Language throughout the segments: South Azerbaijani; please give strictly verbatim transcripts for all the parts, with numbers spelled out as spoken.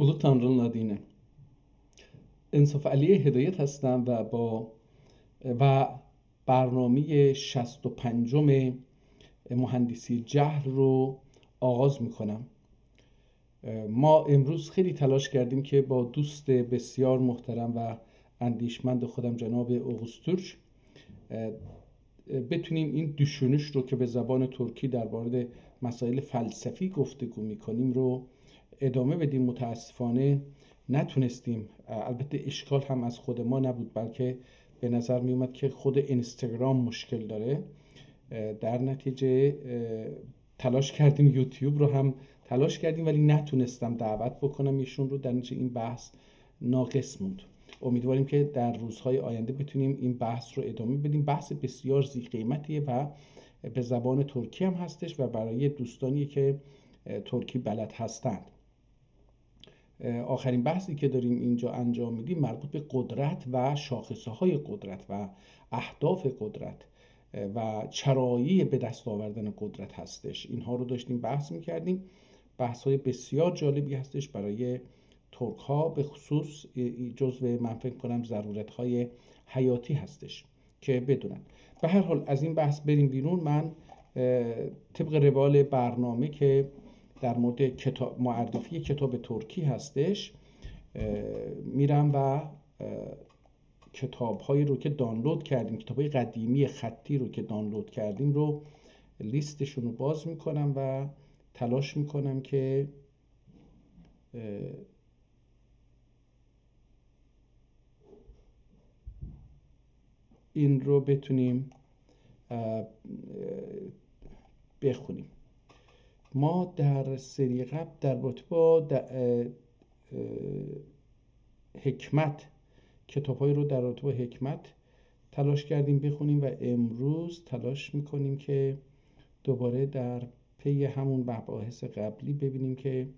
اولو تانری‌نین آدی ایله. انصافعلی هدایت هستم و با، و برنامهٔ شصت و پنجم مهندسی جهل رو آغاز می‌کنم. ما امروز خیلی تلاش کردیم که با دوست بسیار محترم و اندیشمند خودم، جناب اوغوز تورک، بتونیم این دوشونوش رو که به زبان ترکی در مورد مسائل فلسفی گفتگو می‌کنیم رو ادامه بدیم. متاسفانه نتونستیم. البته اشکال هم از خود ما نبود، بلکه به نظر می‌اومد که خود اینستاگرام مشکل داره. در نتیجه تلاش کردیم، یوتیوب رو هم تلاش کردیم، ولی نتونستم دعوت بکنم ایشون رو. در نتیجه این بحث ناقص موند. امیدواریم که در روزهای آینده بتونیم این بحث رو ادامه بدیم. بحث بسیار ذی قیمتیه و به زبان ترکی هم هستش و برای دوستانی که، اه، ترکی بلد هستند. اه، آخرین بحثی که داریم اینجا انجام می‌دیم مربوط به قدرت و شاخصه‌های قدرت و اهداف قدرت، اه، و چرایی به دست آوردن قدرت هستش. اینها رو داشتیم بحث می‌کردیم. بحث‌های بسیار جالبی هستش برای ترک‌ها، به خصوص، اه، جزو، من فکر کنم، ضرورت‌های حیاتی هستش که بدونن. به هر حال، از این بحث بریم بیرون. من، اه، طبق روال برنامه که در مورد کتاب، معرفی کتاب ترکی هستش، اه، می‌رم و، اه، کتاب‌هایی رو که دانلود کردیم، کتاب‌های قدیمی خطی رو که دانلود کردیم رو، لیستشون رو باز می‌کنم و تلاش می‌کنم که، اه، این رو بتونیم، اه، اه، بخونیم. ما در سری قبل در رابطه با د-، اه، اه، حکمت، کتاب‌هایی رو در رابطه با حکمت تلاش کردیم بخونیم و امروز تلاش می‌کنیم که دوباره در پی همون مباحث قبلی ببینیم که،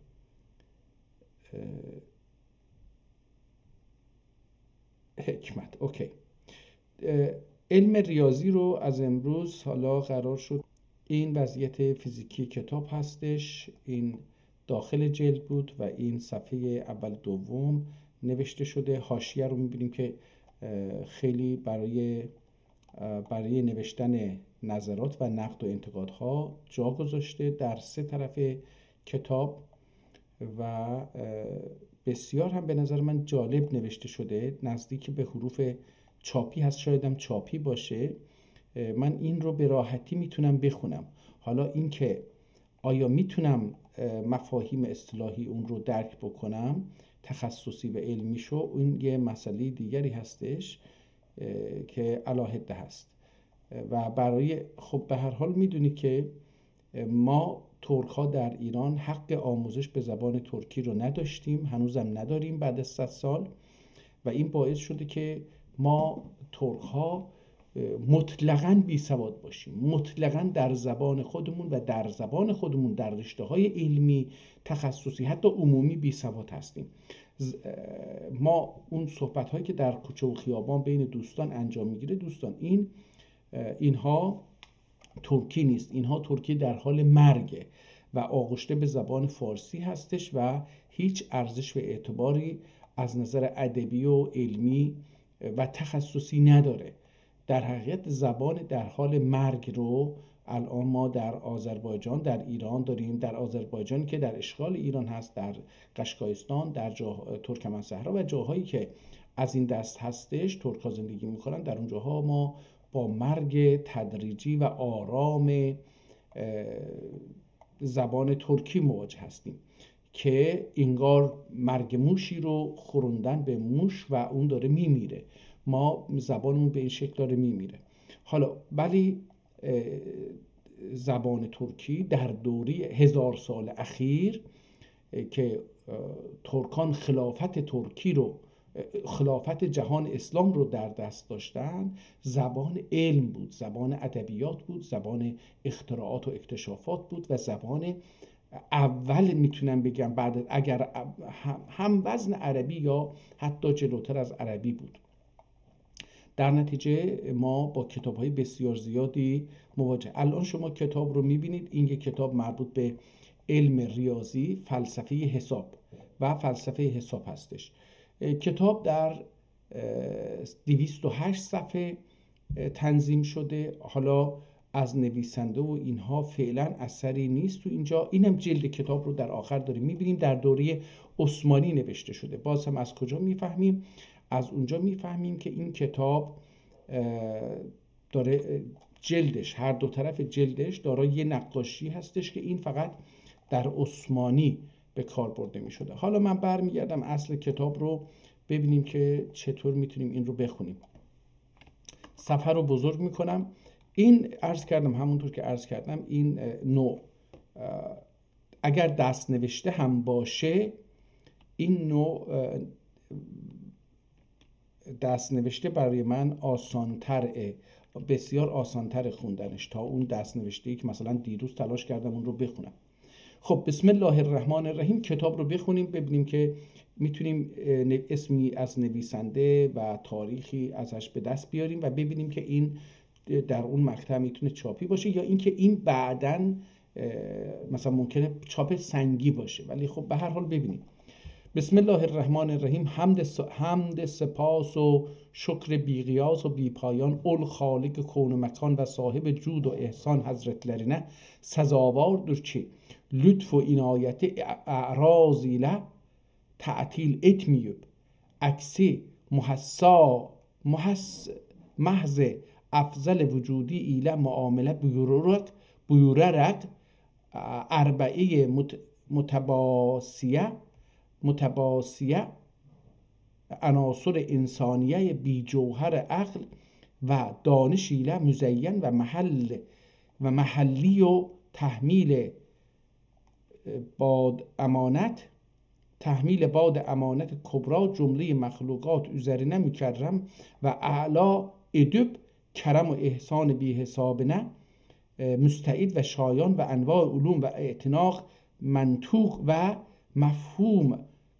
اه، حکمت. اوکی. اه، علم ریاضی رو از امروز حالا قرار شد، این وضعیت فیزیکی کتاب هستش، این داخل جلد بود و این صفحهٔ اول دوم نوشته شده. حاشیه رو می‌بینیم که، اه، خیلی برای، اه، برای نوشتن نظرات و نقد و انتقادها جا گذاشته در سه طرف کتاب و، اه، بسیار هم به نظر من جالب نوشته شده، نزدیک به حروف چاپی هست، شاید هم چاپی باشه. اه، من این رو به راحتی می‌تونم بخونم. حالا اینکه آیا می‌تونم، اه، مفاهیم اصطلاحی اون رو درک بکنم، تخصصی و علمی شو، اون یه مسئلهٔ دیگری هستش، اه، که علاهده هست. و برای، خب، به هر حال می‌دونی که ما ترک‌ها در ایران حق آموزش به زبان ترکی رو نداشتیم، هنوزم نداریم بعد از صد سال، و این باعث شده که ما ترک‌ها، اه، مطلقاً بی‌سواد باشیم، مطلقاً در زبان خودمون و در زبان خودمون در رشته‌های علمی، تخصصی، حتی عمومی بی‌سواد هستیم. ز-، اه، ما اون صحبت‌هایی که در کوچه و خیابان بین دوستان انجام می‌گیره، دوستان، این، اه، اینها ترکی نیست. اینها ترکی در حال مرگه و آغشته به زبان فارسی هستش و هیچ ارزش و اعتباری از نظر ادبی و علمی و تخصصی نداره. در حقیقت زبان در حال مرگ رو الان ما در آذربایجان، در ایران داریم، در آذربایجان که در اشغال ایران هست، در قشقایستان، در جا-، ترکمن صحرا و جاهایی که از این دست هستش، ترک‌ها زندگی می‌کنن، در اونجاها ما با مرگ تدریجی و آرام، اه، زبان ترکی مواجه هستیم که انگار مرگ موشی رو خوروندن به موش و اون داره می‌میره. ما زبانمون به این شکل داره می‌میره. حالا ولی، اه، زبان ترکی در دورهٔ هزار سال اخیر، اه، که، اه، ترکان خلافت ترکی رو، اه، خلافت جهان اسلام رو در دست داشتن، زبان علم بود، زبان ادبیات بود، زبان اختراعات و اکتشافات بود و زبان اول، می‌تونم بگم، بعد از، اگر هم، هم وزن عربی یا حتی جلوتر از عربی بود. در نتیجه ما با کتاب‌های بسیار زیادی مواجه. الان شما کتاب رو می‌بینید، این یک کتاب مربوط به علم ریاضی، فلسفهٔ حساب و فلسفهٔ حساب هستش. اه، کتاب در، اه، دویست و هشت صفحه، اه، تنظیم شده. حالا از نویسنده و اینها فعلاً اثری نیست تو اینجا. اینم جلد کتاب رو در آخر داریم می‌بینیم، در دورهٔ عثمانی نوشته شده. باز هم از کجا می‌فهمیم؟ از اونجا می‌فهمیم که این کتاب، اه، داره، اه، جلدش، هر دو طرف جلدش دارای یه نقاشی هستش که این فقط در عثمانی به کار برده می‌شده. حالا من برمیگردم اصل کتاب رو ببینیم که چطور می‌تونیم این رو بخونیم. صفحه رو بزرگ می‌کنم. این، عرض کردم، همونطور که عرض کردم، این، اه، نوع، اه، اگر دست‌نوشته هم باشه، این نوع، اه، دست‌نوشته برای من آسان‌تره، بسیار آسان‌تر خوندنش تا اون دست‌نوشته‌ای که مثلاً دیروز تلاش کردم اون رو بخونم. خب، بسم الله الرحمن الرحیم، کتاب رو بخونیم، ببینیم که می‌تونیم، اه، نو-، اسمی از نویسنده و تاریخی ازش به دست بیاریم و ببینیم که این در اون مقطع می‌تونه چاپی باشه یا اینکه این بعداً، اه، مثلاً ممکنه چاپ سنگی باشه، ولی خب به هر حال ببینیم. بسم الله الرحمن الرحیم. حمد س-، حمد، سپاس و شکر بی‌قیاس و بی‌پایان اول خالق کون و مکان و صاحب جود و احسان حضرتلرینه سزاواردیر کی، لطف و عنایتی اع-، اعراض ایله تعطیل ائتمه‌ییب، عکسی محسا-، محس-، محض افضل وجودی ایله معامله بویوروراق، بویوراراق، ا، اربعهٔ مت-، متباسیه، متباسیه عناصر انسانیهٔ بی جوهر عقل و دانش ایله مزین و محل و محلی و تحمیل باد امانت، تحمیل باد امانت کبری جملهٔ مخلوقات اوزرینه مکرم و اعلا ائدیب کرم و احسان بی‌حسابینه، اه، مستعد و شایان و انواع علوم و اعتناق منطوق و مفهوم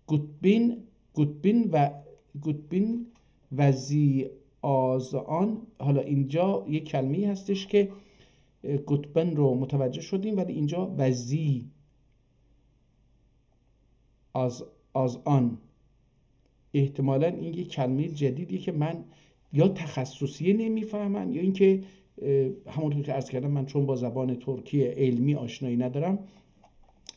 قطبین، قطبین و، قطبین و ذی آذان. حالا اینجا یک کلمه‌ای هستش که، اه، قطبین رو متوجه شدیم، ولی اینجا و ذی آذ-، آذان. احتمالاً این یک کلمهٔ جدیدیه که من یا تخصصیه نمی‌فهمم یا اینکه، اه، همونطور که عرض کردم، من چون با زبان ترکی علمی آشنایی ندارم،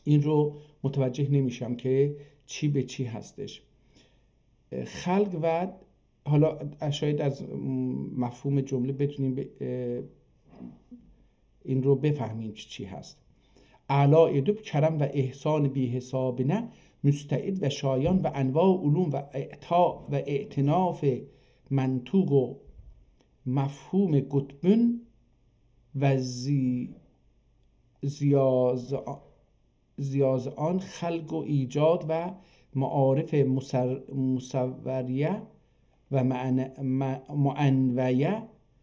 این رو متوجه نمی‌شم که چی به چی هستش. اه، خلق و حالا شاید از مفهوم جمله بتونیم ب-، اه، این رو بفهمیم که چی هست. اعلا ائدیب کرم و احسان بی‌حسابینه مستعد و شایان و انواع علوم و اعطا و اعتناف منطوق و مفهوم قطبین و ذی-، ذی آذ-، ذی آذان خلق و ایجاد و معارف مصر-، مصوریه و معن-، م-، معنویه،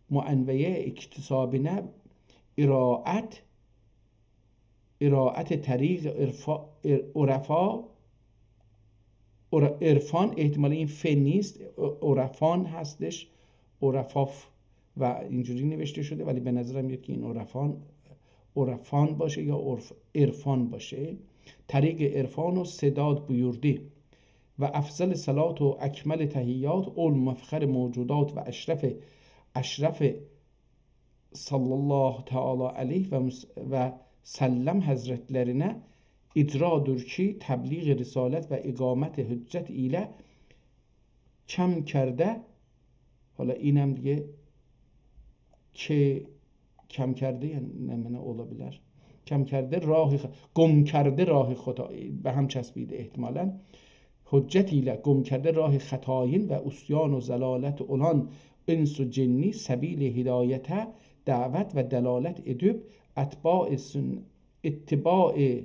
معنویه اکتسابینه ارائت، ارائت طریق عرفا-، عر-، عرفا، عر-، عرفان، احتمالاً این ف نیست، ع-، عرفان هستش، عرفاف و اینجوری نوشته شده، ولی به نظرم میاد که این عرفان، عرفان باشه یا عرف-، عرفان باشه. طریق عرفان و سداد بویوردو و افضل صلات و اکمل تحیات اول مفخر موجودات و اشرف، اشرف صلی الله تعالی علیه و مس-، و سلم حضرتلرینه اجرادیر کی، تبلیغ رسالت و اقامت حجت ایله کم کرده، حالا اینم دیگه که کم کرده، یعنی نمنه اولا بیلر؟ کم کرده راه خ-، گم کرده راه خدا، به هم چسبیده احتمالاً. حجت ایله گم کرده راه خطایین و عصیان و ضلالت اولان انس و جنی سبیل هدایته دعوت و دلالت ائدیب، اتباع سن-، اتباع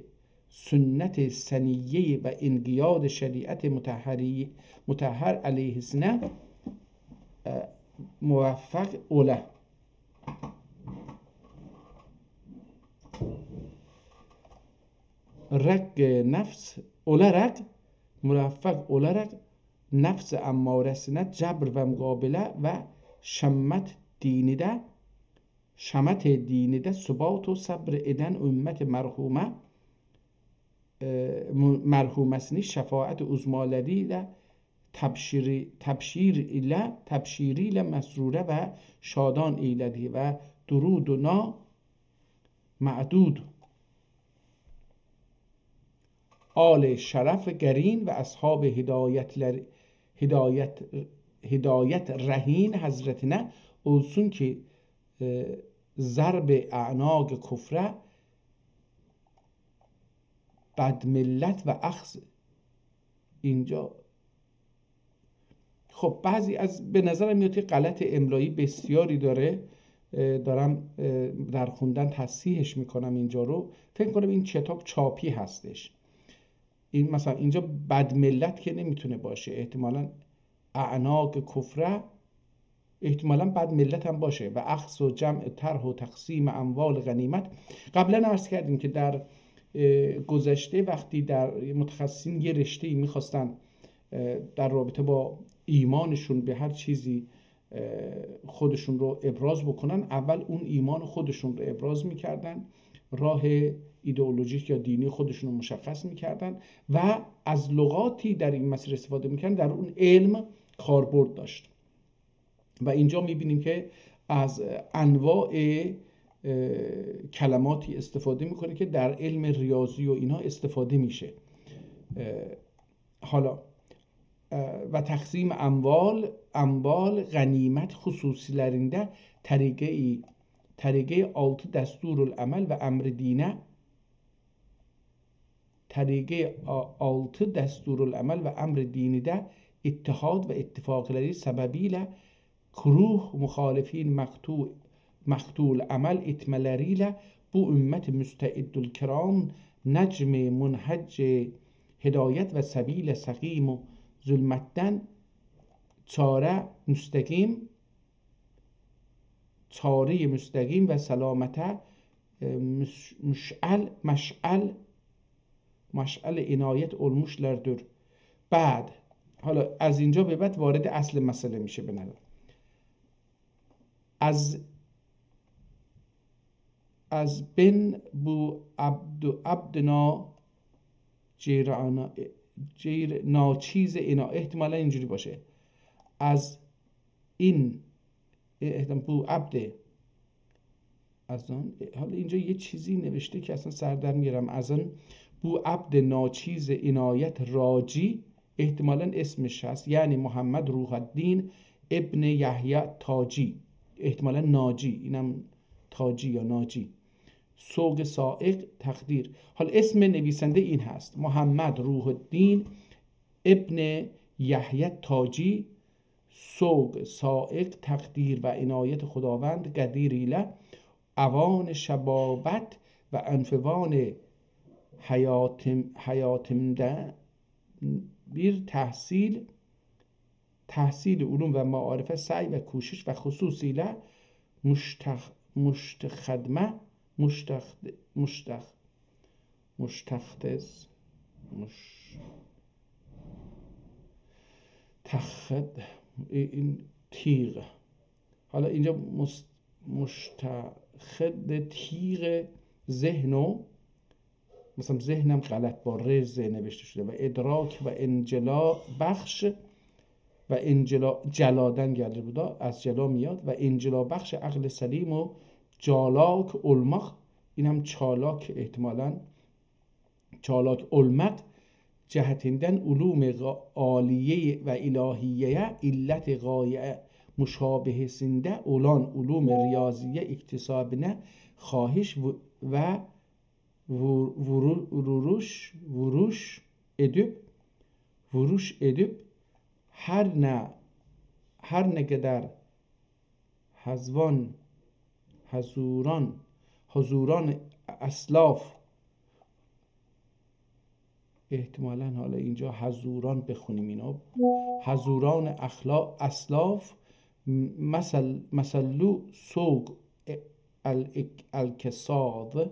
سنت سنیه و انقیاد شریعت مطهری-، مطهر علیهیسینه، اه، موفق اوله. رق نفس اولاراق، موفق اولاراق نفس اماره‌سینه جبر و مقابله و شمت دینیده، شمت دینیده ثبات و صبر ائدن امت مرحومه، ائ، م-، مرحومه‌سینی شفاعت عظمی‌لری ایله تبشیری، تبشیر ایله، تبشیری ایله مسرور و شادان ائیله‌دی و درودونا معدود آل شرف قرین و اصحاب هدایت‌لر، هدایت، هدایت رهین حضرتینه اولسون کی، ائ، ضرب اعناق کفره بدملت و اخذ اینجا. خب، بعضی از، به نظرم میاد که غلط املایی بسیاری داره. اه، دارم، اه، در خوندن تصحیحش می‌کنم اینجا رو. فکر کنم این کتاب چاپی هستش. این مثلاً اینجا بدملت که نمی‌تونه باشه، احتمالاً اعناق کفره، احتمالاً بدملت هم باشه. و اخذ و جمع طرح و تقسیم اموال غنیمت. قبلاً عرض کردیم که در، اه، گذشته وقتی در متخصصین یه رشته‌ای می‌خواستن، اه، در رابطه با ایمانشون به هر چیزی، اه، خودشون رو ابراز بکنن، اول اون ایمان خودشون رو ابراز می‌کردن، راه ایدئولوژیک یا دینی خودشون رو مشخص می‌کردن و از لغاتی در این مسیر استفاده می‌کردن در اون علم کاربرد داشت. و اینجا می‌بینیم که از انواع، اه، کلماتی استفاده می‌کنه که در علم ریاضی و اینا استفاده می‌شه. اه، حالا، اه، و تقسیم اموال، اموال غنیمت خصوصی‌لرینده طریقه‌ی، طریقه‌ی آلتی دستورالعمل و امر دینه طریقه‌ی آ-، آلتی دستورالعمل و امر دینی‌ده اتحاد و اتفاق‌لری سببیله گروه مخالفین مقطوع، مقطوع عمل ائتمه‌لری ایله بو امت مستعدالکرام نجم منهج هدایت و سبیل سقیم و ظلمتدن چاره مستقیم، چاره‌ی مستقیم و سلامته، اه، مش-، مشعل، مشعل، مشعل عنایت اولموشلاردیر. بعد، حالا از اینجا به بعد وارد اصل مسئله می‌شه به نظر. از، از بن بو عبد، عبدنا جیر آنا، جیر ناچیز اینا، احتمالاً اینجوری باشه. از این، اه، احتمال بو عبد، از آن، اه، حالا اینجا یه چیزی نوشته که اصلاً سر در میارم. از آن بو عبد ناچیز عنایت راجی، احتمالاً اسمش هست، یعنی محمد روح الدین ابن یحیی تاجی، احتمالاً ناجی، اینم تاجی یا ناجی. سوق سائق تقدیر. حالا اسم نویسنده این هست: محمد روح الدین ابن یحیی تاجی، سوق سائق تقدیر و عنایت خداوند قدیر ایله اوان شبابت و عنفوان حیاتیم، حیاتیمده بیر تحصیل، تحصیل علوم و معارفه سعی و کوشش و خصوصیله مشتخ-، مشتخدمه، مشتخ-، مشتخ-، مشتخدز-، مش-، تخد-، ای-، این تیغ. حالا اینجا مس-، مشتخد تیغ ذهن و مثلاً ذهنم غلط با ر ز نوشته شده. و ادراک و انجلا بخش و انجلا، جلادن گلیر بو دا، از جلا میاد. و انجلا بخش عقل سلیم و چالاک اولماق، اینم چالاک احتمالاً، چالاک اولماق جهتیندن علوم غا-، عالیه و الهیه‌یه علت غایه مشابهه‌سینده اولان علوم ریاضیه اکتسابینه خواهش و، و وور-، وورو-، ووروش، ووروش ائدیب، ووروش ائدیب، هر نه، هر نه قدر حذوان، حضوران، حضوران اسلاف، احتمالاً حالا اینجا حضوران بخونیم اینو، حضوران اخلا-، اسلاف، م-، مثل-، مثلو سوق ال-، الکساد،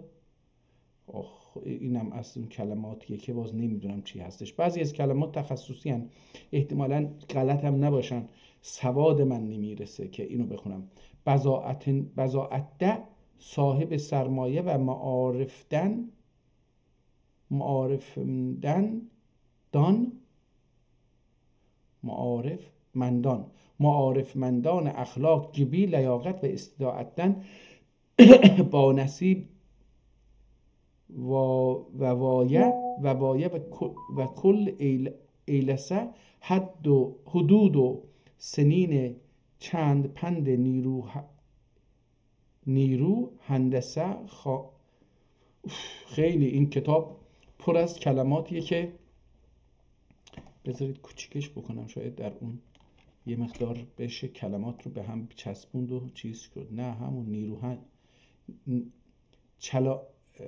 آخ، اینم از اون کلماتیه که باز نمی‌دونم چی هستش. بعضی از کلمات تخصصی ان، احتمالاً غلط هم نباشن، سواد من نمی‌رسه که اینو بخونم. بضاعتین، بضاعتده صاحب سرمایه و معارفدن، معارفمندان، معارفمندان، معارفمندان اخلاق گیبی لیاقت و استطاعتدن بانصیب و، و وایه، و وایه و کل، و کل ایل-، ایله‌سه حد و حدود و سنین چند پند نیرو ه-، نیرو هندسه خوا-، اوف، خیلی این کتاب پر از کلماتیه که بذارید کوچیکش بکنم، شاید در اون یه مقدار بشه کلمات رو به هم چسبوند و چیز شد. نه، همون نیرو هن-، چلا-، اه،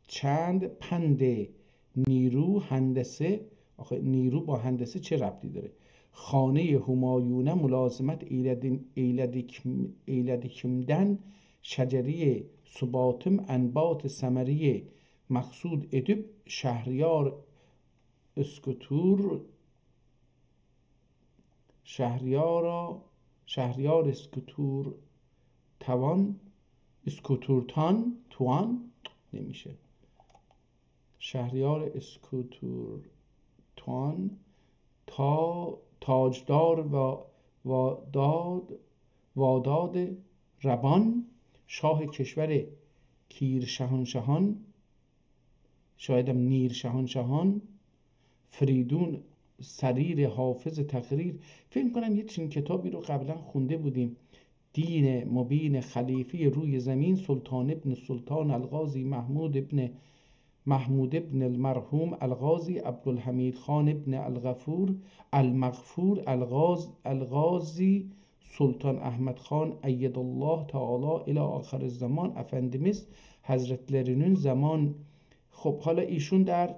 چند پند نیرو هندسه، آخه نیرو با هندسه چه ربطی داره؟ خانهٔ همایونه ملازمت ایله‌دیم-، ایله‌دیکم-، ایله‌دیکیمدن شجرهٔ ثباتیم انبات ثمرهٔ مقصود ادیب شهریار اسکوتور، شهریارا، شهریار اسکوتور توان، اسکوتورتان، توان نمیشه. شهریار اسکوتورتان تا تاجدار و واداد، واداد ربان، شاه کشور کیر شاهنشاهان، شایدم نیر شاهنشاهان، فریدون سریر حافظ تقریر. فکر کنم یه چنین کتابی رو قبلاً خونده بودیم. دین مبین خلیفهٔ روی زمین، سلطان ابن سلطان القاضی محمود ابن، محمود ابن المرحوم القاضی عبدالحمید خان ابن الغفور، المغفور، القاض-، القاضی سلطان احمد خان ایده الله تعالی الی آخر الزمان افندیمیز حضرتلری‌نین زمان. خب، حالا ایشون در،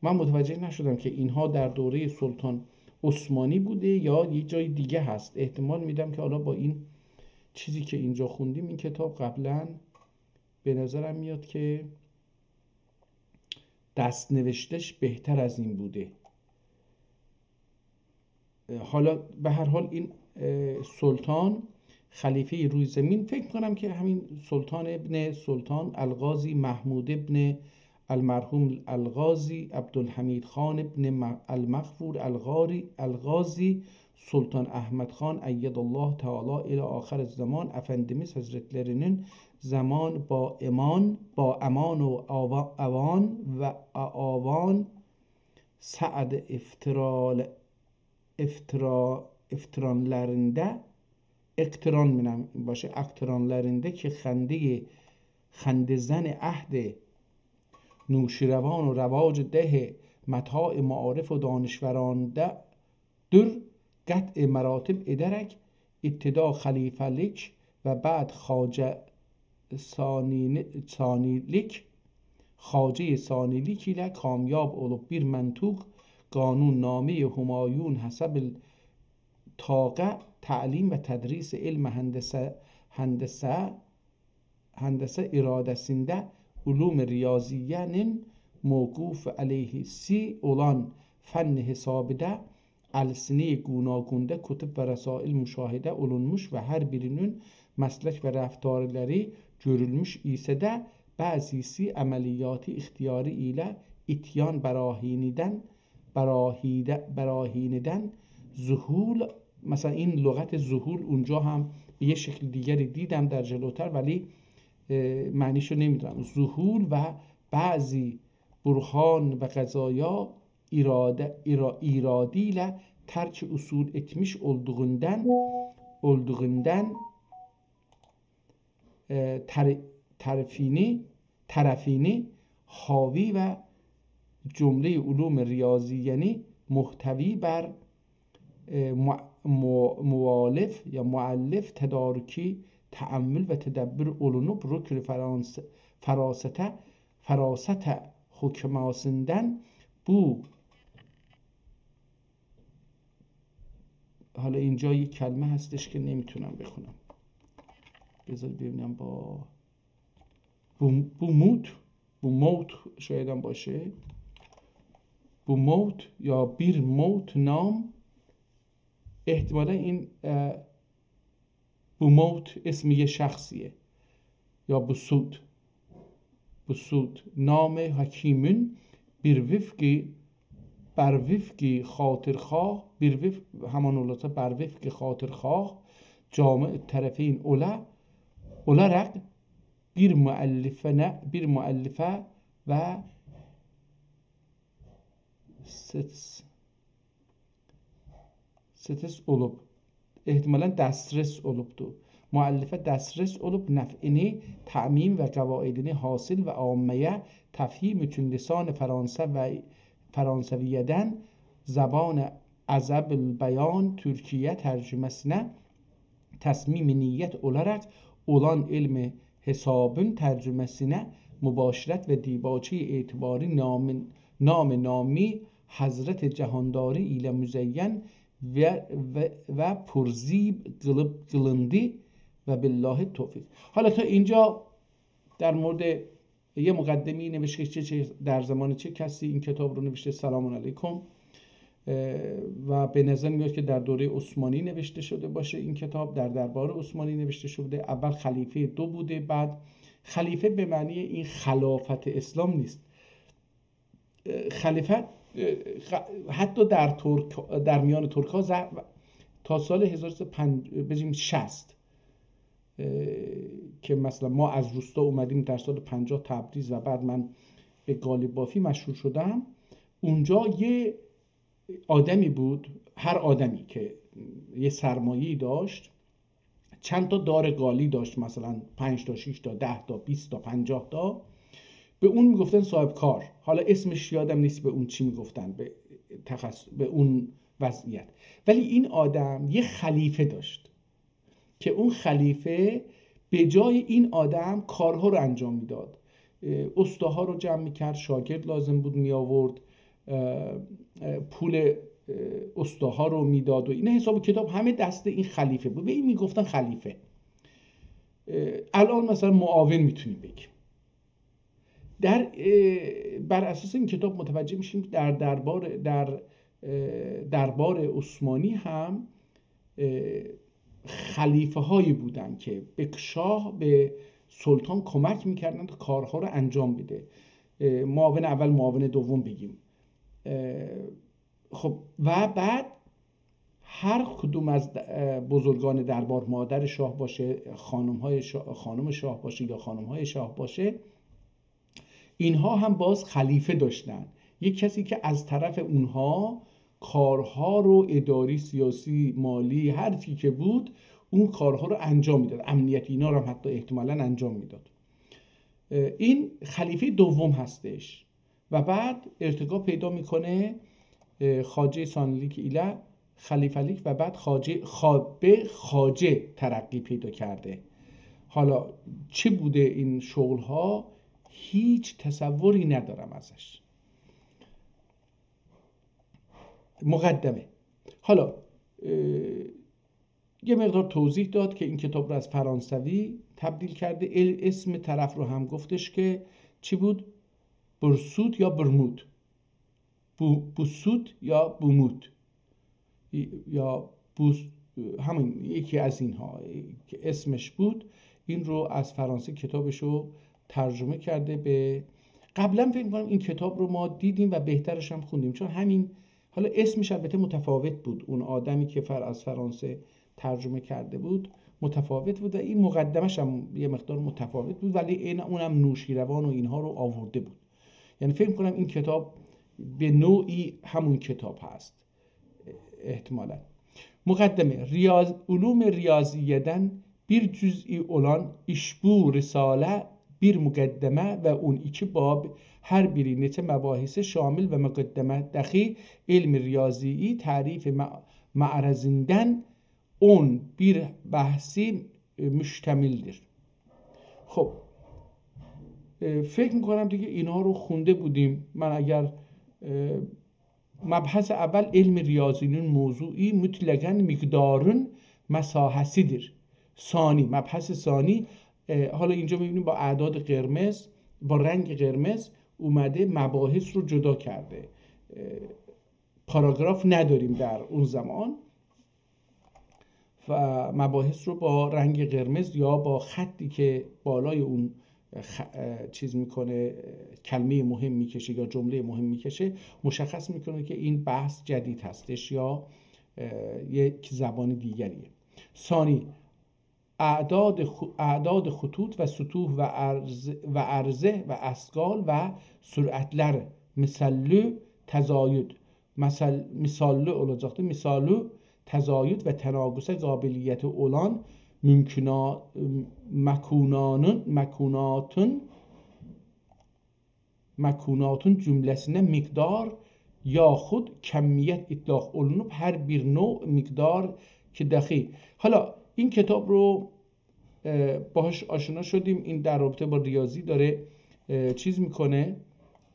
من متوجه نشدم که اینها در دورهٔ سلطان عثمانی بوده یا یه جای دیگه هست. احتمال می‌دم که حالا با این چیزی که اینجا خوندیم، این کتاب قبلاً به نظرم میاد که دست‌نوشته‌ش بهتر از این بوده. اه، حالا به هر حال این، اه، سلطان خلیفهٔ روی زمین، فکر کنم که همین سلطان ابن سلطان القاضی محمود ابن المرحوم القاضی عبدالحمید خان ابن م-، المغفور القاری-، القاضی سلطان احمد خان ایده الله تعالی الی آخر الزمان افندیمیز حضرتلری‌نین زمان با امان، با امان و آوا-، اوان و آوان سعد افترال-، افترا-، افترانلاریندا، اقتران می‌نم باشه، اقترانلاریندا کی خندهٔ، خنده‌زن عهد نوشیروان و رواج ده متاع معارف و دانشورانده دور قطع مراتب ادرک ابتدا خلیفه‌لیک و بعد خواجه ثانی-، ثانی‌لیک، خواجهٔ ثانی‌لیک ایله کامیاب اولوب بیر منطوق قانون نامهٔ همایون حسب الطاقه تعلیم و تدریس علم هندسه، هندسه هندسه اراده‌سینده علوم ریاضیه‌نین موقوف علیهی‌سی اولان فن حسابیده السنهٔ گوناگونده کتب و رسائل مشاهده اولونموش و هر بیری‌نین مسلک و رفتارلاری گؤرولموش ایسه ده بعضی‌سی عملیاتی اختیاری ایله اتیان براهینیدن براهیده-، براهینیدن ذهول، مثلاً این لغت ذهول اونجا هم به یه شکل دیگری دیدم در جلوتر، ولی، اه، معنیشو نمی‌دونم. ذهول و بعضی برهان و قضایا ایراده، ایرا-، ایرادی ایله ترک اصول ائتمیش اولدوغوندان، اولدوغوندان اه، طر-، طرفینی، طرفینی حاوی و جملهٔ علوم ریاضیه‌نی محتوی بر، اه، مو-، مو-، موالف یا مؤلف تدارکی تأمل و تدبر اولونوب رکن فرانس-، فراسته، فراست حکماسیندان بو حالا اینجا یک کلمه هستش که نمی‌تونم بخونم. بذار ببینم با بو-، بوموت، بوموت شاید هم باشه. بوموت یا بیر موت نام، احتمالاً این، اه، بوموت اسم یه شخصیه. یا بوسوت. بوسود نام حکیمون بیر وفقی، بر وفقی خاطرخواه، بیر وف-، همان اولاجاق، بر وفقی خاطرخواه، جامع طرفین اولا، اولاراق بیر مؤلفه نه، بیر مؤلفه و ستس، ستس اولوب. احتمالاً دسترس اولوبدو. مؤلفه دسترس اولوب، نفعینی تعمیم و قواعدینی حاصل و عامه‌یه تفهیم اوچون لسان فرانسه و فرانسویه‌دن زبان عذب البیان ترکیه ترجمه‌سینه تصمیم نیت اولاراق اولان علم حسابین ترجمه‌سینه مباشرت و دیباچهٔ اعتباری نام، نام نامی حضرت جهانداری ایله مزین و، و، و پرزیب قیلیب قیلیندی و بالله توفیق. حالا تا اینجا در مورد یه مقدمه‌ای نوشته که چه، در زمان چه کسی این کتاب رو نوشته. سلام علیکم. اه، و به نظر میاد که در دورهٔ عثمانی نوشته شده باشه این کتاب، در دربار عثمانی نوشته شده. اول خلیفهٔ دو بوده، بعد خلیفه به معنی این خلافت اسلام نیست. اه، خلیفه، اه، خ-، حتی در ترک، در میان ترک‌ها ز-، تا سال هزار و سیصد و پنجاه، بگیم شصت، اه، که مثلاً ما از روستا اومدیم در سال پنجاه تبریز و بعد من به قالی‌بافی مشهور شدم. اونجا یه آدمی بود، هر آدمی که یه سرمایه‌ای داشت، چند تا دار قالی داشت، مثلاً پنج تا، شش تا، ده تا، بیست تا، پنجاه تا، به اون می‌گفتن صاحب کار. حالا اسمش یادم نیست به اون چی می‌گفتن، به تخص-، به اون وضعیت. ولی این آدم یه خلیفه داشت که اون خلیفه به جای این آدم کارها رو انجام می‌داد. اه، استاها رو جمع می‌کرد، شاگرد لازم بود می‌آورد، اه، اه، پول، اه، استاها رو می‌داد و اینا. حساب و کتاب همه دست این خلیفه بود. به این می‌گفتن خلیفه. اه، الان مثلاً معاون می‌تونیم بگیم. در، اه، بر اساس این کتاب متوجه می‌شیم در دربار، در، اه، دربار عثمانی هم، اه، خلیفه‌هایی بودن که به شاه، به سلطان کمک می‌کردن تا کارها رو انجام بده. اه، معاون اول، معاون دوم بگیم. اه، خب، و بعد هر کدوم از د-، اه، بزرگان دربار، مادر شاه باشه، خانم‌های شا-، خانم شاه باشه یا خانم‌های شاه باشه، اینها هم باز خلیفه داشتن، یک کسی که از طرف اونها کارها رو، اداری، سیاسی، مالی، هر چی که بود، اون کارها رو انجام می‌داد. امنیتی اینا رو هم حتی احتمالاً انجام می‌داد. اه، این خلیفهٔ دوم هستش و بعد ارتقا پیدا می‌کنه، اه، خواجه ثانی‌لیک ایله خلیفه‌لیک و بعد خواجه، خوا-، به خواجه ترقی پیدا کرده. حالا چی بوده این شغل‌ها؟ هیچ تصوری ندارم ازش. مقدمه. حالا، اه، یه مقدار توضیح داد که این کتاب رو از فرانسوی تبدیل کرده. ال-، اسم طرف رو هم گفتش که چی بود؟ برسود یا برمود؟ بو-، بوسود یا بومود؟ یا بوس-، همین یکی از اینها که اسمش بود، این رو از فرانسه کتابش رو ترجمه کرده به، قبلاً فکر می‌کنم این کتاب رو ما دیدیم و بهترش هم خوندیم، چون همین، حالا اسمش البته متفاوت بود، اون آدمی که فر-، از فرانسه ترجمه کرده بود متفاوت بود و این مقدمش هم یه مقدار متفاوت بود، ولی این، اونم نوشیروان و اینها رو آورده بود. یعنی فکر می‌کنم این کتاب به نوعی همون کتاب هست. احتمالاً. مقدمه، ریاض-، علوم ریاضیه‌دن بیر جزئی اولان ایشبو رساله بیر مقدمه و اون ایکی باب، هر بیری نئچه مباحثه شامل و مقدمه‌ده‌کی علم ریاضیی تعریف مع-، معرضیندن اون بیر بحثی، ائ، مشتملدیر. خب، ائ، فکر می‌کنم دیگه اینها رو خونده بودیم. من اگر، ائ، مبحث اول علم ریاضی‌نین موضوعی مطلقاً مقدارین مساحه‌سی‌دیر. ثانی، مبحث ثانی، اه، حالا اینجا می‌بینیم با اعداد قرمز، با رنگ قرمز اومده مباحث رو جدا کرده. اه، پاراگراف نداریم در اون زمان و مباحث رو با رنگ قرمز یا با خطی که بالای اون، خ-، اه، چیز می‌کنه، اه، کلمهٔ مهم می‌کشه یا جملهٔ مهم می‌کشه، مشخص می‌کنه که این بحث جدید هستش یا، اه، یک زبان دیگریه. ثانی، اعداد خ-، اعداد خطوط و سطوح و عرض-، و عرضه و اثقال و سرعتلر مثلّ تزاید، مثل، مثلّ اولاجاقدیر، مثلّ تزاید و تناقصه قابلیتی اولان ممکنه، مکونانین، مکوناتین، مکوناتین جمله‌سینه مقدار یاخود کمیت اطلاق اولونوب، هر بیر نوع مقدار کی دخی. حالا این کتاب رو، اه، باهاش آشنا شدیم. این در رابطه با ریاضی داره، اه، چیز می‌کنه.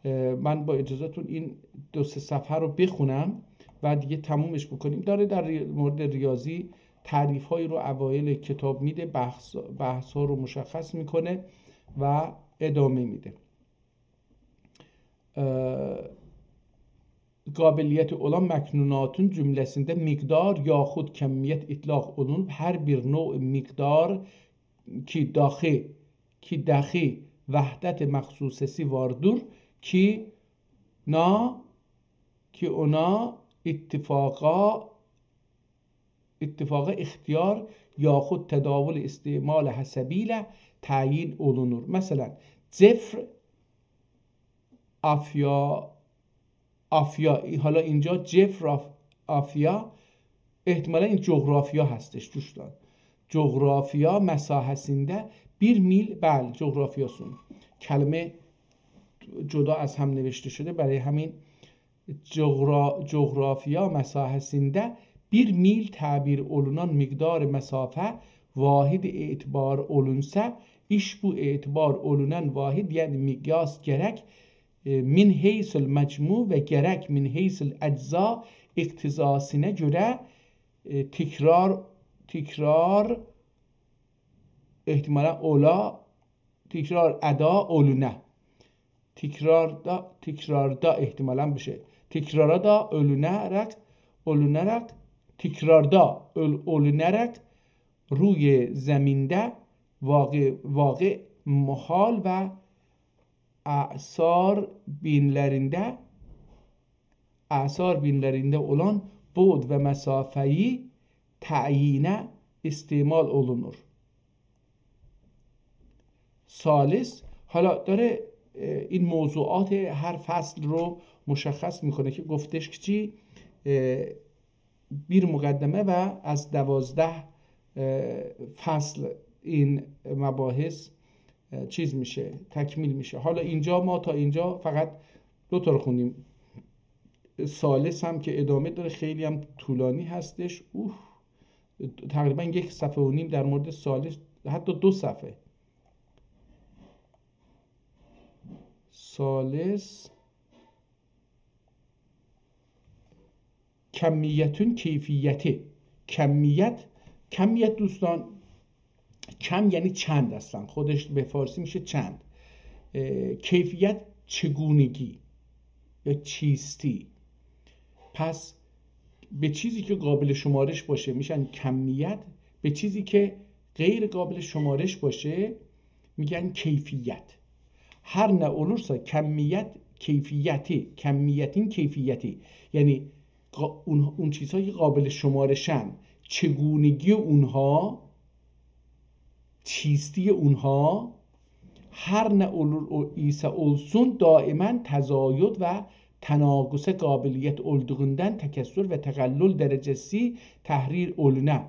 اه، من با اجازه‌تون این دو سه صفحه رو بخونم و دیگه تمومش بکنیم. داره در ری-، مورد ریاضی تعریف‌هایی رو اوایل کتاب می‌ده، بحث، بحث‌ها رو مشخص می‌کنه و ادامه می‌ده. اه، قابلیتی اولان مکوناتین جمله‌سینده مقدار یاخود کمیت اطلاق اولونوب، هر بیر نوع مقدار کی دخی، کی دخی وحدت مخصوصه‌سی واردیر، کی نا، کی اونا اتفاقا، اتفاقا اختیار یاخود تداول استعمال حسبی ایله تعیین اولونور. مثلا، جفر آفیا، آفیا، حالا اینجا جفر آف-، آفیا، احتمالا این جغرافیا هستش دوستان. جغرافیا مساحه‌سینده بیر میل، بلی، جغرافیاسون. کلمه جدا از هم نوشته شده، برای همین جغرا-، جغرافیا مساحه‌سینده بیر میل تعبیر اولونان مقدار مسافه واحد اعتبار اولونسا، ایش بو اعتبار اولونان واحد، یعنی مقیاس گرک، ائ، من حیث المجموع و گرک من حیث الاجزا اقتضاسینا گؤره، ائ، تکرار، تکرار احتمالا اولا، تکرار ادا اولونا. تکراردا، تکراردا احتمالا بیر شئی. تکرارا دا اولوناراق، اولوناراق، تکراردا اول-، اولوناراق روی زمینده واقع، واقع محال و اعصار بینلرینده، اعصار بینلرینده اولان بعد و مسافه‌یی تعیینه استعمال اولونور. ثالث، حالا داره، اه، این موضوعات هر فصل رو مشخص می‌کنه که گفتش که چی، اه، بیر مقدمه و از دوازده، اه، فصل این مباحث، اه، چیز می‌شه، تکمیل می‌شه. حالا اینجا ما تا اینجا فقط دو تا رو خوندیم. ثالث هم که ادامه داره، خیلی هم طولانی هستش. اوه، تقریبا یک صفحه و نیم در مورد ثالث، حتی دو صفحه. ثالث، کمیتون کیفیتی. کمیت، کمیت دوستان، کم یعنی چند، اصلا خودش به فارسی می‌شه چند. اه، کیفیت چگونگی یا چیستی. پس به چیزی که قابل شمارش باشه می‌گن کمیت، به چیزی که غیر قابل شمارش باشه می‌گن کیفیت. هر نه اولورسا کمیت، کیفیتی، کمیتین کیفیتی، یعنی قا-، اون، اون چیزهایی که قابل شمارشن، چگونگی اونها، چیستی اونها، هر نه اولور او ایسه اولسون، دائما تزاید و تناقصه قابلیت اولدوغوندان تکثر و تقلل درجه‌سی تحریر اولونا.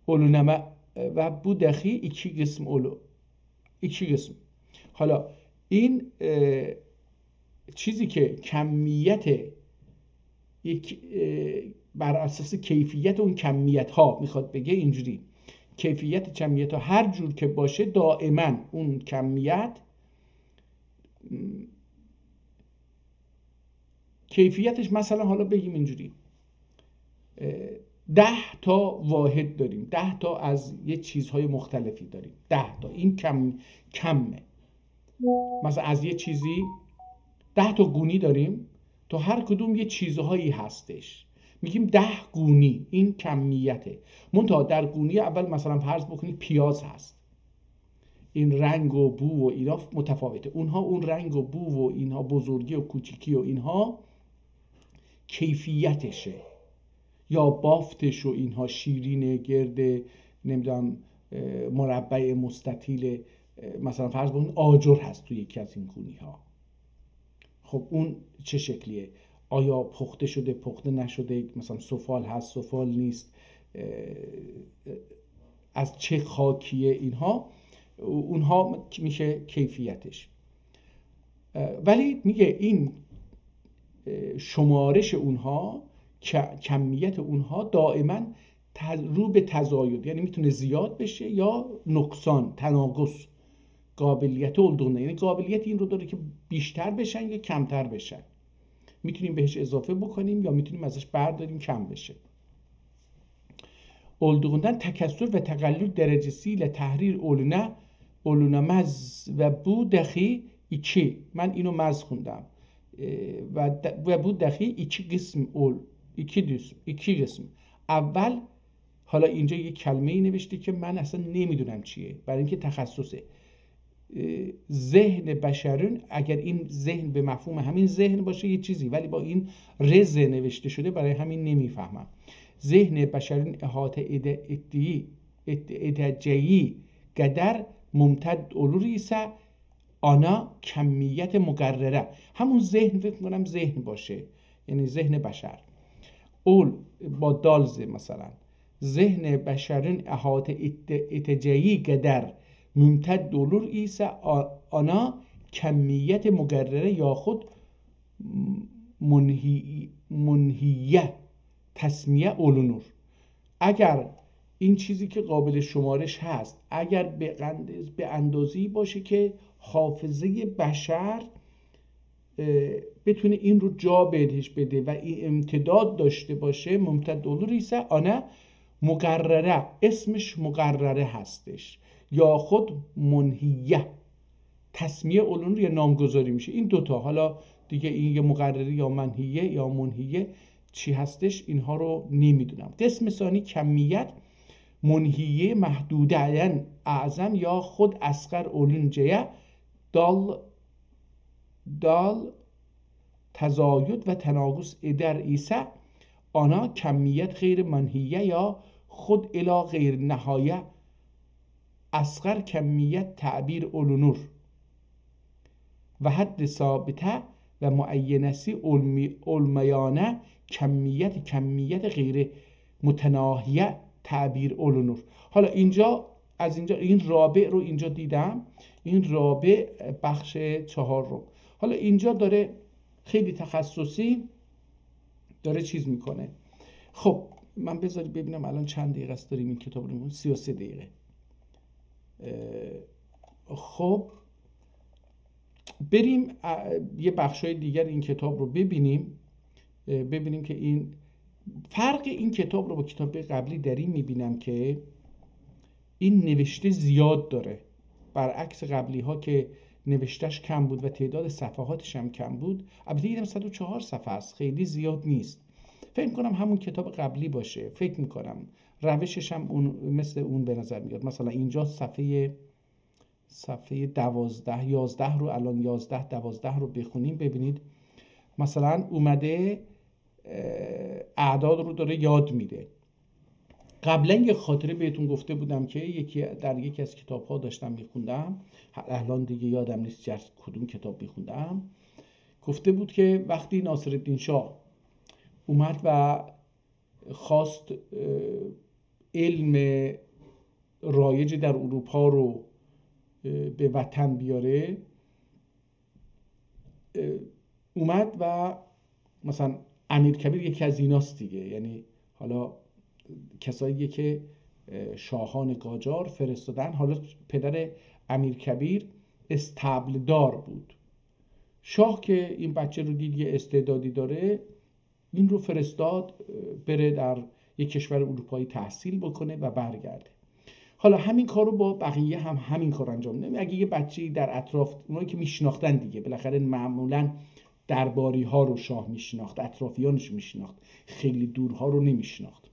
اولونما و بو دخی ایکی قسم اولو-، ایکی قسم. حالا این، اه، چیزی که کمیت یک، اه، بر اساس کیفیت اون کمیت‌ها می‌خواد بگه، اینجوری: کیفیت کمیت‌ها هر جور که باشه، دائما اون کمیت، م، کیفیتش، مثلا حالا بگیم اینجوری، اه، ده تا واحد داریم، ده تا از یه چیزهای مختلفی داریم، ده تا، این کم، کمه. مثلا از یه چیزی ده تا گونی داریم، تو هر کدوم یه چیزهایی هستش، می‌گیم ده گونی، این کمیته. منتها در گونی اول مثلا فرض بکنید پیاز هست، این رنگ و بو و اینا متفاوته. اونها اون رنگ و بو و اینها، بزرگی و کوچیکی و اینها، کیفیتشه، یا بافتش و اینها، شیرین، گرد، نمی‌دونم، اه، مربع، مستطیل، اه، مثلاً فرض بکنید آجر هست توی یکی از این گونی‌ها. خب اون چه شکلیه؟ آیا پخته شده، پخته نشده، مثلاً سفال هست، سفال نیست، اه، از چه خاکیه، اینها، اونها می‌شه کیفیتش. اه، ولی میگه این، اه، شمارش اونها، ک-، کمیت اونها دائماً تز-، رو به تزاید، یعنی می‌تونه زیاد بشه یا نقصان، تناقص، قابلیت اولدوغوندا، یعنی قابلیت این رو داره که بیشتر بشن یا کمتر بشن. می‌تونیم بهش اضافه بکنیم یا می‌تونیم ازش برداریم کم بشه. اولدوغوندان تکثر و تقلل درجه‌سی ایله تحریر اولونا، اولوناماز و بو دخی ایکی، من اینو مز خوندم. اه، و د-، و بو دخی ایکی قسم اول، ایکی دوز، ایکی قسم. اول، حالا اینجا یه کلمه‌ای نوشته که من اصلاً نمی‌دونم چیه، برای اینکه تخصصه. اه، ذهن بشرین، اگر این ذهن به مفهوم همین ذهن باشه یه چیزی، ولی با این رز نوشته شده، برای همین نمی‌فهمم. ذهن بشرین احاطه ائده-، ائتدیگی، ائت-، ائده‌جه‌یی قدر ممتد اولور ایسه آنا کمیت مقرره. همون ذهن، فکر می‌کنم ذهن باشه، یعنی ذهن بشر. اول با دال ذ مثلاً. ذهن بشرین احاطه ائت-، ائده‌جه‌یی قدر ممتد اولور ایسه آ-، آنا کمیت مقرره یاخود منحی-، منحیه تسمیه اولونور. اگر این چیزی که قابل شمارش هست، اگر به قند-، به اندازه‌ای باشه که حافظهٔ بشر، اه، بتونه این رو جا بهش بده و این امتداد داشته باشه، ممتد اولور ایسه آنا مقرره، اسمش مقرره هستش، یا خود منحیه تسمیه اولونور یا نامگذاری می‌شه. این دوتا، حالا دیگه این یه مقرره یا منحیه یا منحیه چی هستش، اینها رو نمی‌دونم. قسم ثانی کمیت منحیه محدوده، یعنی اعظم یا خود اصغر اولونجایا دال، دال تزاید و تناقص ائدر ایسه آنا کمیت غیر منحیه یا خود الی غیر نهایه اصغر کمیت تعبیر اولونور و حد ثابته و معینه‌سی اولمی-، اولمایانا کمیت، کمیت غیر متناهیه تعبیر اولونور. حالا اینجا، از اینجا این رابع رو اینجا دیدم، این رابع بخش چهارم. حالا اینجا داره خیلی تخصصی داره چیز می‌کنه. خب، من بذارید ببینم الان چند دقیقه است داریم این کتاب رو می‌خونیم. سی و سه دقیقه. اه، خب، بریم، اه، یه بخشای دیگر این کتاب رو ببینیم. اه، ببینیم که این، فرق این کتاب رو با کتاب قبلی در این می‌بینم که این نوشته زیاد داره. برعکس قبلی‌ها که نوشته‌ش کم بود و تعداد صفحاتش هم کم بود. البته اینم صد و چهار صفحه است، خیلی زیاد نیست. فکر کنم همون کتاب قبلی باشه، فکر می‌کنم. روشش هم اون، مثل اون به نظر میاد. مثلاً اینجا صفحهٔ، صفحهٔ دوازده، یازده رو، الان یازده، دوازده رو بخونیم، ببینید مثلاً اومده، اه، اعداد رو داره یاد می‌ده. قبلاً یه خاطره بهتون گفته بودم که یکی، در یکی از کتاب‌ها داشتم می‌خوندم، الان دیگه یادم نیست چه، کدوم کتاب می‌خوندم، گفته بود که وقتی ناصرالدین شاه اومد و خواست، اه، علم رایج در اروپا رو، اه، به وطن بیاره، اه، اومد و مثلاً امیرکبیر یکی از ایناست دیگه، یعنی حالا کسایی که، اه، شاهان قاجار فرستادن، حالا پدر امیرکبیر اسطبل‌دار بود. شاه که این بچه رو دید یه استعدادی داره، این رو فرستاد، اه، بره در یک کشور اروپایی تحصیل بکنه و برگرده. حالا همین کار رو با بقیه هم همین کار انجام می‌دن. اگه یه بچه‌ای در اطراف، اونایی که می‌شناختن دیگه، بالاخره معمولاً درباری‌ها رو شاه می‌شناخت، اطرافیانش می‌شناخت، خیلی دورها رو نمی‌شناخت.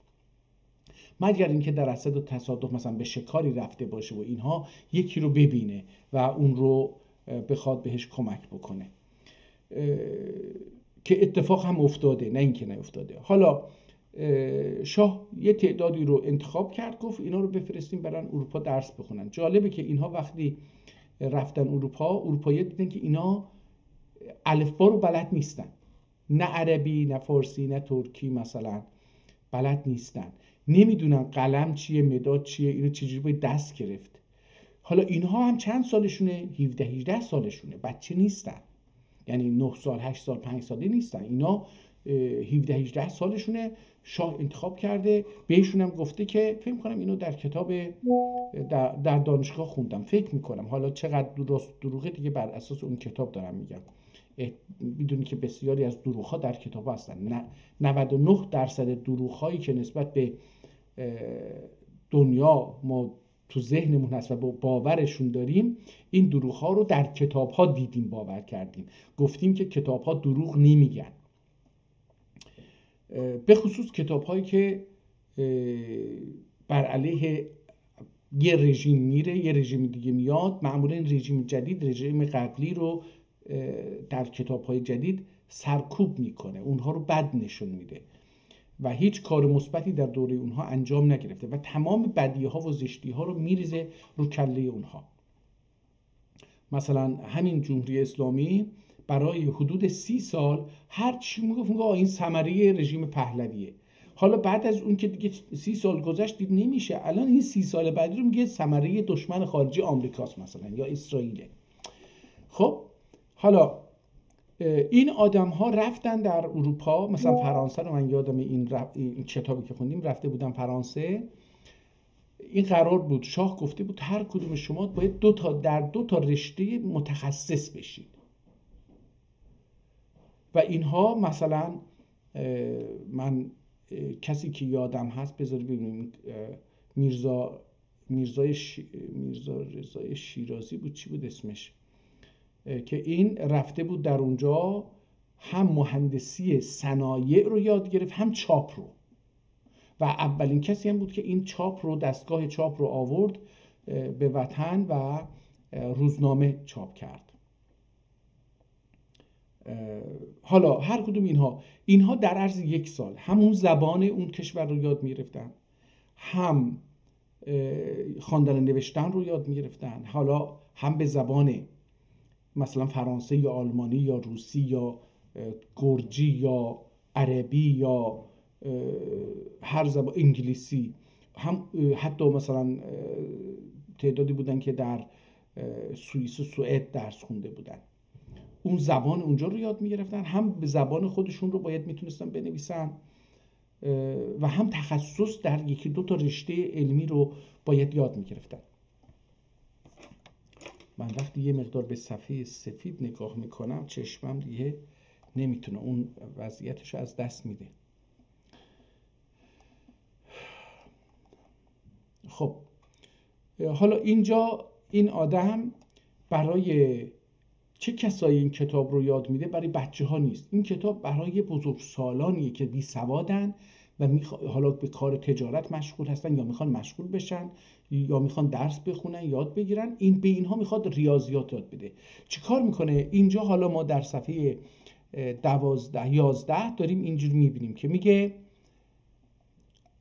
مگر اینکه در اثر تصادف مثلاً به شکاری رفته باشه و اینها، یکی رو ببینه و اون رو، اه، بخواد بهش کمک بکنه. اه، که اتفاق هم افتاده، نه اینکه نیفتاده. حالا، اه، شاه یه تعدادی رو انتخاب کرد، گفت اینا رو بفرستیم برن اروپا درس بخونن. جالبه که اینها وقتی رفتن اروپا، اروپایی‌ها دیدن که اینا الفبا رو بلد نیستن، نه عربی، نه فارسی، نه ترکی مثلاً بلد نیستن، نمی‌دونن قلم چیه، مداد چیه، اینو چجوری باید دست گرفت. حالا اینها هم چند سالشونه؟ هفده هجده سالشونه، بچه نیستن. یعنی نه سال، هشت سال، پنج ساله نیستن. اینا، اه، هفده هجده سالشونه، شاه انتخاب کرده، بهشون هم گفته که، فکر می‌کنم اینو در کتاب، اه، در، در دانشگاه خوندم، فکر می‌کنم، حالا چقدر درست دروغه دیگه بر اساس اون کتاب دارم می‌گم. اه، بدونی که بسیاری از دروغ‌ها در کتاب هستن. نه، نود و نه درصد دروغ‌هایی که نسبت به، اه، دنیا ما تو ذهنمون هست و با-، باورشون داریم، این دروغ‌ها رو در کتاب‌ها دیدیم، باور کردیم، گفتیم که کتاب‌ها دروغ نمی‌گن. اه، به خصوص کتاب‌هایی که، اه، بر علیه یه رژیم میره، یه رژیم دیگه میاد، معمولاً این رژیم جدید، رژیم قبلی رو، اه، در کتاب‌های جدید سرکوب می‌کنه، اونها رو بد نشون می‌ده و هیچ کار مثبتی در دورهٔ اونها انجام نگرفته و تمام بدی‌ها و زشتی‌ها رو می‌ریزه رو کلهٔ اونها. مثلاً همین جمهوری اسلامی برای حدود سی سال هر چی می‌گفت، می‌گفت: «آه، این ثمرهٔ رژیم پهلویه.» حالا بعد از اون که دیگه سی سال گذشت، دید نمیشه، الان این سی سال بعدی رو میگه ثمرهٔ دشمن خارجی آمریکاست مثلاً، یا اسرائیله. خب، حالا، اه، این آدم‌ها رفتن در اروپا، مثلاً فرانسه رو من یادم، این رف-، این کتابی که خوندیم، رفته بودن فرانسه. این قرار بود، شاه گفته بود هر کدوم شما باید دو تا، در دو تا رشتهٔ متخصص بشید. و اینها مثلاً، اه، من، اه، کسی که یادم هست، بذار ببینیم، اه، میرزا، میرزای ش-، میرزا رضای شیرازی بود، چی بود اسمش؟ اه، که این رفته بود در اونجا، هم مهندسی صنایع رو یاد گرفت، هم چاپ رو. و اولین کسی هم بود که این چاپ رو، دستگاه چاپ رو آورد، اه، به وطن و، اه، روزنامه چاپ کرد. اه، حالا هر کدوم اینها، اینها در عرض یک سال همون زبان اون کشور رو یاد می‌گرفتن، هم، اه، خواندن و نوشتن رو یاد می‌گرفتن، حالا هم به زبان مثلاً فرانسه یا آلمانی یا روسی یا، اه، گرجی یا عربی یا، اه، هر زبان، انگلیسی، هم، اه، حتی مثلاً، اه، تعدادی بودن که در، اه، سوئیس و سوئد درس خونده بودن، اون زبان اونجا رو یاد می‌گرفتن، هم به زبان خودشون رو باید می‌تونستن بنویسن، اه، و هم تخصص در یکی دو تا رشتهٔ علمی رو باید یاد می‌گرفتن. من وقتی یه مقدار به صفحهٔ سفید نگاه می‌کنم، چشمم دیگه نمی‌تونه، اون وضعیتش رو از دست می‌ده. خب، حالا اینجا این آدم برای چه کسایی این کتاب رو یاد می‌ده؟ برای بچه‌ها نیست. این کتاب برای بزرگسالانیه که بی‌سوادن و می‌خوا-، حالا به کار تجارت مشغول هستن یا می‌خوان مشغول بشن یا می‌خوان درس بخونن، یاد بگیرن. این، به اینها می‌خواد ریاضیات یاد بده. چیکار می‌کنه؟ اینجا حالا ما در صفحهٔ، اه، دوازده، یازده داریم اینجوری می‌بینیم که میگه: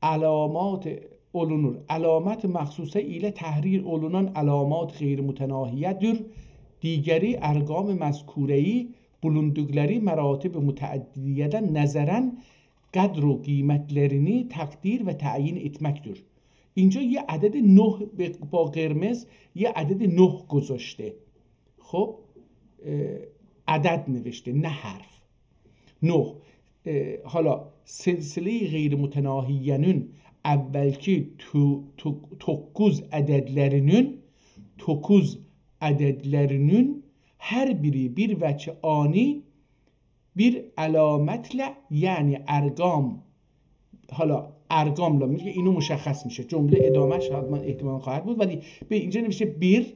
«علامات اولونور. علامت مخصوصه ایله تحریر اولونان علامات غیر متناهیه‌دیر. دیگری ارقام مذکوره‌یی بولوندوقلاری مراتب متعددیه‌دن نظراً قدر و قیمتلرینی تقدیر و تعیین ائتمکدیر.» اینجا یه عدد نه به-، با قرمز یه عدد نه گذاشته. خب، اه، عدد نوشته، نه حرف. نه. اه، حالا سلسلهٔ غیر متناهیه‌نین اولکی تو-، تو-، توققوز عددلرینین، توققوز عددلرینین هر بیری بیر وجه آنی بیر علامتله، یعنی ارقام، حالا ارقاملا میگه، اینو مشخص می‌شه، جمله ادامه‌ش حتماً احتمالاً خواهد بود، ولی به اینجا نوشته بیر،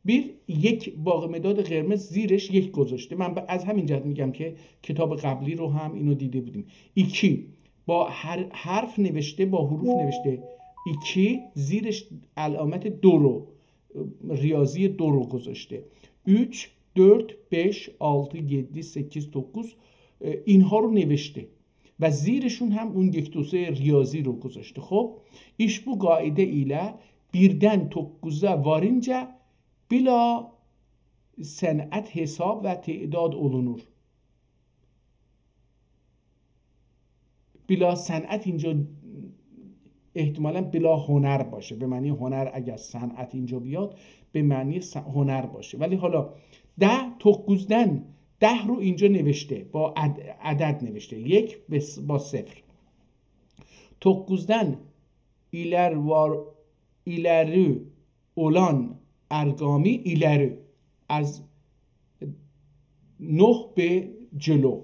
بیر، یک با مداد قرمز زیرش یک گذاشته. من ب-، از همین جهت می‌گم که کتاب قبلی رو هم اینو دیده بودیم. ایکی، با حر-، حرف نوشته، با حروف نوشته. ایکی، زیرش علامت دو رو، ریاضی دو رو گذاشته. اوچ، دؤرد، بئش، آلتی، یئددی، سککیز، دوققوز، ائ، اینها رو نوشته. و زیرشون هم اون یک دو سه ریاضی رو گذاشته. خب، ایش بو قاعده ایله بیردن دوققوزا وارینجا بلا صنعت حساب و تعداد اولونور. بلا صنعت اینجا احتمالاً بلا هنر باشه. به معنی هنر، اگر صنعت اینجا بیاد، به معنی س-، هنر باشه. ولی حالا ده، دوققوزدان ده رو اینجا نوشته، با عد-، عدد نوشته، یک به ص-، با صفر. دوققوزدان ایلر وار، ایلری اولان ارقامی ایلری، از نه به جلو،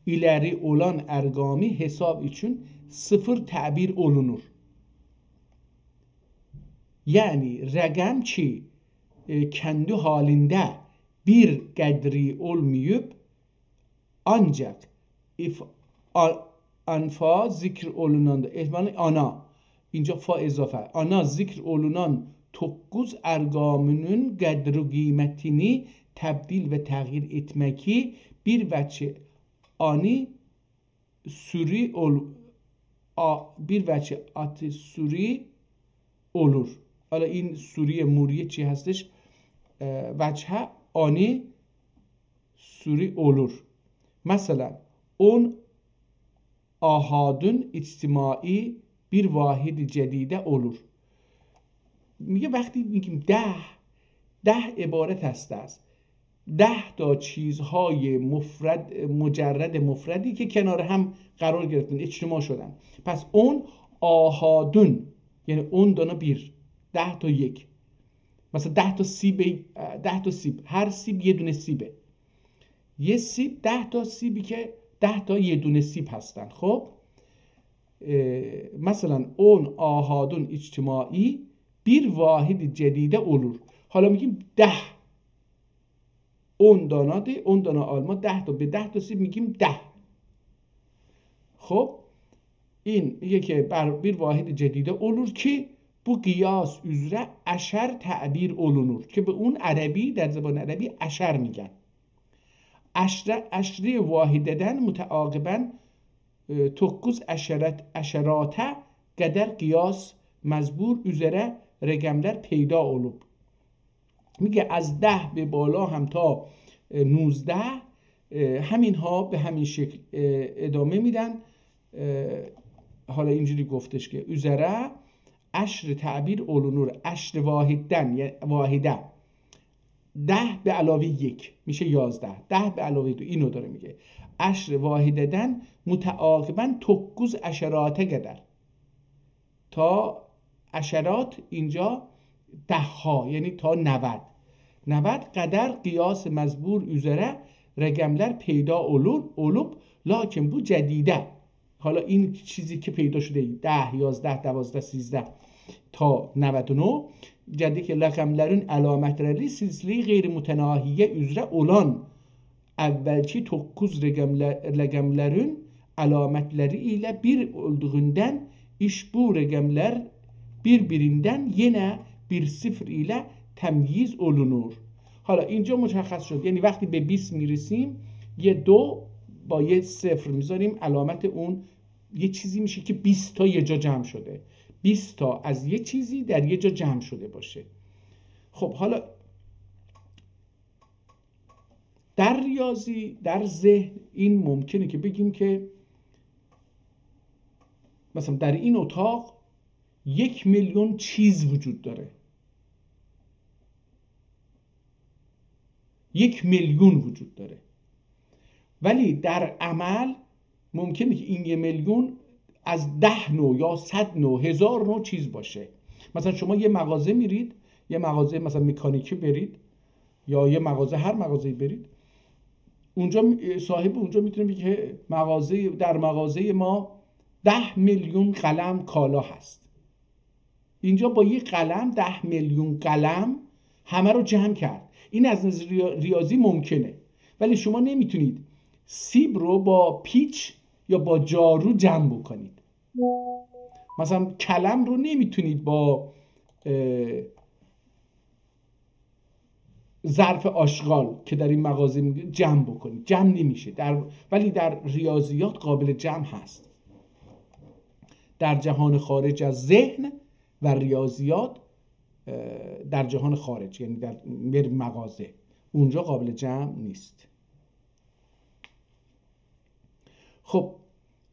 ایلری اولان ارقامی حساب اوچون صفر تعبیر اولونور. یعنی رقم کی، ائ، کندی حالینده بیر قدری اولماییب، آنجاق اف-، آ-، آن فا ذکر اولوناندا، ائ، یعنی آنا، اینجا فا اضافه، آنا ذکر اولونان دوققوز ارقامینین قدر و قیمتینی تبدیل و تغییر ائتمه‌یی بیر وجه آنی سوری اول-، آ-، بیر وجه آتی سوری اولور. حالا این سوری موری چی هستش؟ ائ، وجهه آنی سوری اولور. مثلاً، اون آحادون اجتماعی بیر واحد جدیده اولور. میگه وقتی میگیم ده، ده عبارت است از ده تا چیزهای مفرد، مجرد مفردی که کنار هم قرار گرفتن، اجتماع شدن. پس اون آحادون، یعنی اون دانا بیر، ده تا یک. مثلاً ده تا سیب، ده تا سیب، هر سیب یه دونه سیبه. یه سیب، ده تا سیبی که ده تا یه دونه سیب هستن. خب، ائ، مثلاً اون آحادون اجتماعی بیر واحد جدیده اولور. حالا میگیم ده. اون دانادیر، اون دانا آلما، ده تا، به ده تا سیب میگیم ده. خب، این یکی بر بیر واحد جدیده اولور کی، بو قیاس اوزره عشر تعبیر اولونور کی، به اون عربی، در زبان عربی عشر می‌گن. عشره، عشر واحده‌دن متعاقباً، ائ، دوققوز عشرت، عشراته قدر قیاس مجبور اوزره رقملر پیدا اولوب. میگه از ده به بالا هم تا، ائ، نوزده، ائ، همینها به همین شکل، ائ، ادامه می‌دن. ائ، حالا اینجوری گفتش که اوزره عشر تعبیر اولونور، عشر واحددن، یعنی واحده. ده به علاوه یک می‌شه یازده. ده به علاوه دو، اینو داره میگه. عشر واحده‌دن متعاقباً دوققوز عشراته قدر. تا عشرات اینجا ده‌ها، یعنی تا نود. نود قدر قیاس مجبور اوزره رقملر پیدا اولور، اولوب، لاکین بو جدیده. حالا این چیزی که پیدا شده، ده، یازده، دوازده، سیزده تا نود و نه، جدیده کی، رقملرین علامتلری سلسله‌ی غیر متناهیه اوزره اولان اولکی دوققوز رقمله-، رقملرین علامتلری ایله بیر اولدوغوندان ایش بو رقملر بیر-بیریندن یئنه بیر صفر ایله تمییز اولونور. حالا اینجا مشخص شد، یعنی وقتی به بیست می‌رسیم، یه دو با یه صفر می‌ذاریم، علامت اون یه چیزی می‌شه که بیست تا یه جا جمع شده. بیست تا از یه چیزی در یه جا جمع شده باشه. خب، حالا در ریاضی، در ذهن، این ممکنه که بگیم که مثلاً در این اتاق یک میلیون چیز وجود داره. یک میلیون وجود داره. ولی در عمل ممکنه که این یه میلیون از ده نوع یا صد نوع، هزار نوع چیز باشه. مثلاً شما یه مغازه می‌رید، یه مغازه مثلاً مکانیکی برید، یا یه مغازه، هر مغازه‌ای برید، اونجا می-، صاحب اونجا می‌تونه بگه که مغازهٔ، در مغازهٔ ما ده میلیون قلم کالا هست. اینجا با یه قلم، ده میلیون قلم همه رو جمع کرد. این از نظر ریا-، ریاضی ممکنه، ولی شما نمی‌تونید سیب رو با پیچ یا با جارو جمع بکنید. مثلا کلم رو نمی‌تونید با، اه، ظرف آشغال که در این مغازه می‌گه جمع بکنید، جمع نمیشه. در، ولی در ریاضیات قابل جمع هست. در جهان خارج از ذهن و ریاضیات، اه، در جهان خارج، یعنی در، بریم مغازه، اونجا قابل جمع نیست. خب،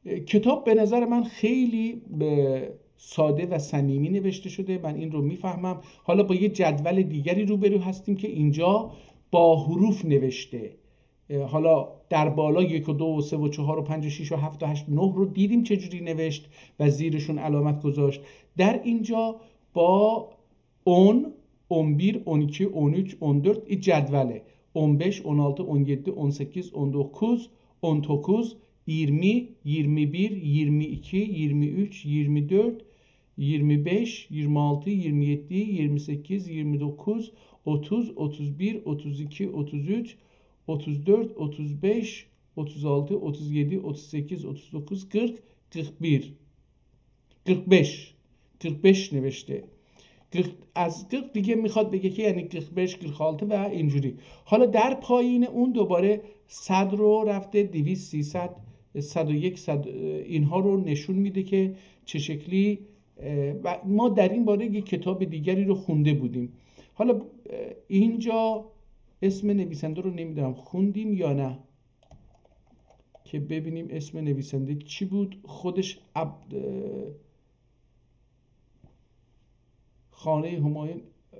اه، کتاب به نظر من خیلی به ساده و صمیمی نوشته شده، من این رو میفهمم. حالا با یه جدول دیگری روبرو هستیم که اینجا با حروف نوشته. اه، حالا در بالا یک و دو و سه و چهار و پنج و شش و هفت و هشت و نه رو دیدیم چجوری نوشت و زیرشون علامت گذاشت. در اینجا با اون، اون بیر، اون ایکی، اون اوچ، اون دؤرد، ای جدوله. اون بئش، اون آلتی، اون یئددی، اون سککیز، اون دوققوز، اون دوققوز، اییرمی، اییرمی بیر، اییرمی ایکی، اییرمی اوچ، اییرمی دؤرد، اییرمی بئش، اییرمی آلتی، اییرمی یئددی، اییرمی سککیز، اییرمی دوققوز، اوتوز، اوتوز بیر، اوتوز ایکی، اوتوز اوچ، اوتوز دؤرد، اوتوز بئش، اوتوز آلتی، اوتوز یئددی، اوتوز سککیز، اوتوز دوققوز، قیرخ، قیرخ بیر. قیرخ بئش. قیرخ بئش نوشته. قیرخ، از قیرخ دیگه می‌خواد بگه که یعنی قیرخ بئش، قیرخ آلتی و اینجوری. حالا در پایین اون دوباره صد رو رفته، دویست، سیصد، صد و یک، صد، اینها رو نشون می‌ده که چه شکلی. اه، و ما در این باره یک کتاب دیگری رو خونده بودیم. حالا، اه، اینجا اسم نویسنده رو نمی‌دونم خوندیم یا نه، که ببینیم اسم نویسنده چی بود. خودش عبد، اه، خانهٔ همایون، اه،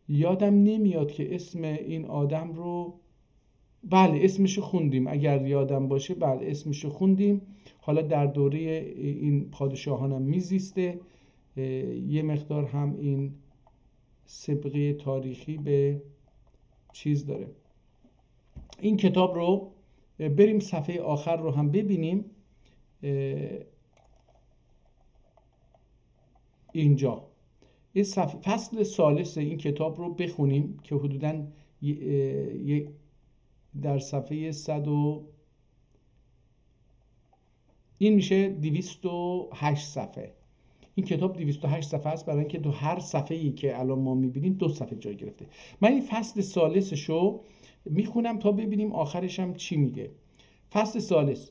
یادم نمیاد که اسم این آدم رو، بله، اسمشو خوندیم، اگر یادم باشه، بله، اسمشو خوندیم. حالا در دورهٔ این پادشاهانم میزیسته، اه، یه مقدار هم این سابقهٔ تاریخی به چیز داره. این کتاب رو، اه، بریم صفحهٔ آخر رو هم ببینیم. اه، اینجا این صف-، فصل ثالث این کتاب رو بخونیم که حدوداً یه، اه، یه، در صفحهٔ صد و، این می‌شه دویست و هشت صفحه. این کتاب دویست و هشت صفحه است، برای اینکه تو هر صفحه‌ای که الان ما می‌بینیم دو صفحه جای گرفته. من این فصل ثالثش رو می‌خونم تا ببینیم آخرش هم چی میگه. فصل ثالث.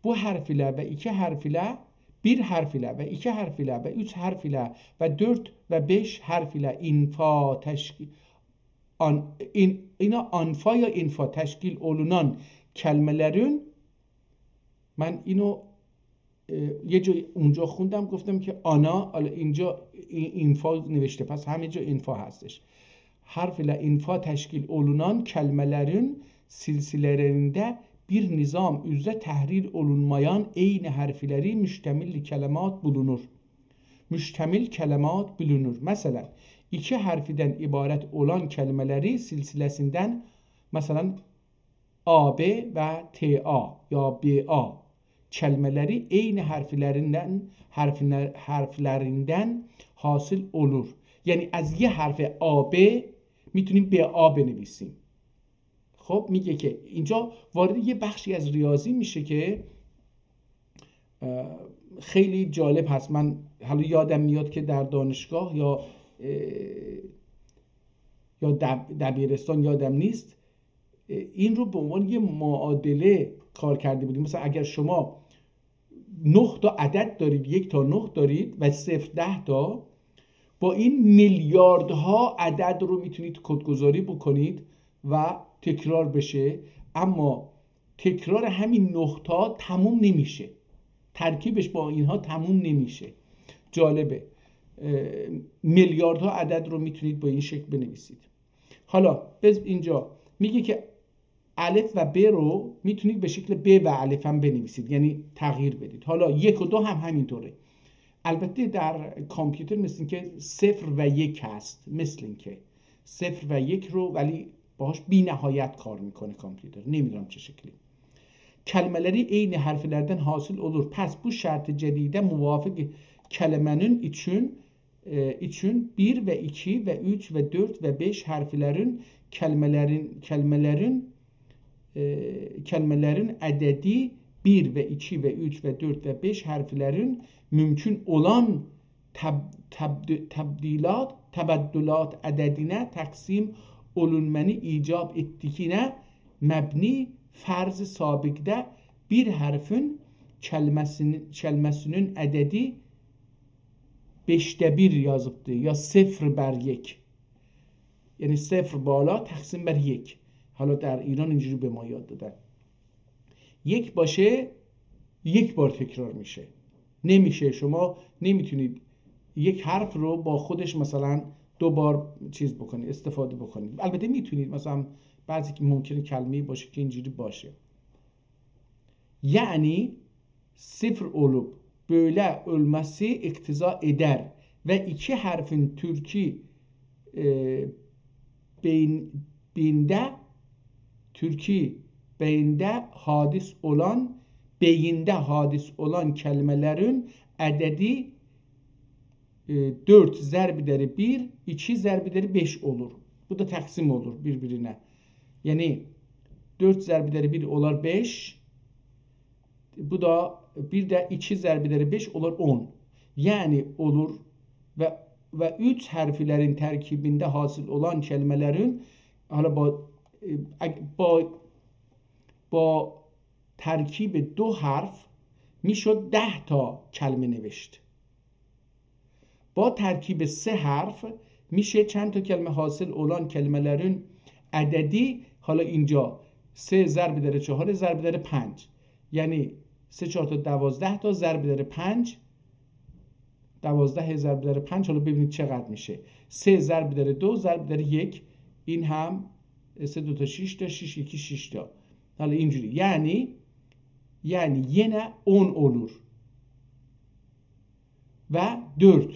بو حرف ایله و ایکی حرف ایله، بیر حرف ایله و ایکی حرف ایله و اوچ حرف ایله و دؤرد و بئش حرف ایله انفا تشکیل، آن-، این، اینا آنفا یا اینفا تشکیل اولونان کلمه‌لرین، من اینو، اه، یه جا اونجا خوندم، گفتم که آنا، حالا اینجا ای-، اینفا نوشته، پس همه جا اینفا هستش. حرف ایله اینفا تشکیل اولونان کلمه‌لرین سلسله‌لرینده بیر نظام اوزره تحریر اولونمایان عین حرفلری مشتمل کلمات بولونور. مشتمل کلمات بولونور. مثلا، ایکی حرفدن عبارت اولان کلمه‌لری سلسله‌سیندن، مثلا، آ ب و ت آ یا ب آ کلمه‌لری عین حرفلریندن، حرفینه-، حرفلریندن حاصل اولور. یعنی از یه حرف آ ب می‌تونیم ب آ بنویسیم. خب، میگه که اینجا وارد یه بخشی از ریاضی می‌شه که، اه، خیلی جالب هست. من حالا یادم میاد که در دانشگاه یا، اه، یا دب-، دبیرستان یادم نیست، اه، این رو به عنوان یه معادله کار کرده بودیم. مثلا اگر شما نه تا عدد دارید، یک تا نه دارید و صفر ده تا، با این میلیاردها عدد رو می‌تونید کدگذاری بکنید و تکرار بشه، اما تکرار همین نه تا تموم نمیشه، ترکیبش با اینها تموم نمیشه. جالبه. اه، میلیاردها عدد رو می‌تونید با این شکل بنویسید. حالا بز-، اینجا میگه که الف و ب رو می‌تونید به شکل ب و الف هم بنویسید، یعنی تغییر بدید. حالا یک و دو هم همینطوره. البته در کامپیوتر مثل که صفر و یک هست، مثل که صفر و یک رو، ولی باهاش بی نهایت کار می‌کنه کامپیوتر، نمی‌دونم چه شکلی. کلمه‌لری عین حرفلردن حاصل اولور. پس بو شرط جدیده موافق کلمه‌نین اوچون ائ، اوچون بیر و ایکی و اوچ و دؤرد و بئش حرفلرین، کلمه‌لرین، کلمه‌لرین، ائ، کلمه‌لرین عددی بیر و ایکی و اوچ و دؤرد و بئش حرفلرین مومکون اولان تب-، تبد-، تبدیلات، تبدلات عددینه تقسیم اولونمانی ایجاب ائتدیگینه مبنی فرض سابقده بیر حرفین کلمه‌سینین، کلمه‌سینین عددی بئشده بیر یازیبدی، یا صفر بر یک. یعنی صفر بالا تقسیم بر یک. حالا در ایران اینجوری به ما یاد دادن. یک باشه، یک بار تکرار می‌شه. نمیشه، شما نمی‌تونید یک حرف رو با خودش مثلاً دو بار چیز بکنید، استفاده بکنید. البته می‌تونید، مثلاً بعضی که ممکنه کلمه‌ای باشه که اینجوری باشه. یعنی صفر اولوب، بؤیله اؤلمه‌سی اقتضا ائدر و ایکی حرفین تورکی، ائ، بئیین-، بئیینده، تورکی بئیینده حادث اولان، بئیینده حادث اولان کلمه‌لرین عددی، ائ، دؤرد ضرب ائدر بیر، ایکی ضرب ائدر بئش اولور. بو دا تقسیم اولور بیر-بیرینه. یعنی دؤرد ضرب ائدر بیر اولار بئش، بو دا بیر ده ایکی ضرب ائدر بئش اولار اون. یعنی اولور و، و اوچ حرفلرین ترکیبینده حاصل اولان کلمه‌لرین، حالا با، ائ، اگ-، با، با ترکیب دو حرف می‌شد ده تا کلمه نوشت. با ترکیب سه حرف می‌شه چند تا کلمه حاصل اولان کلمه‌لرین عددی، حالا اینجا سه ضرب ائدر چهار ضرب ائدر پنج. یعنی سه چهار تا دوازده تا ضرب ائدر پنج، دوازده ضرب ائدر پنج، حالا ببینید چقدر می‌شه. سه ضرب ائدر دو ضرب ائدر یک، این هم سه دو تا شش تا، شش یکی شش تا. حالا اینجوری. یعنی، یعنی یئنه اون اولور. و دؤرد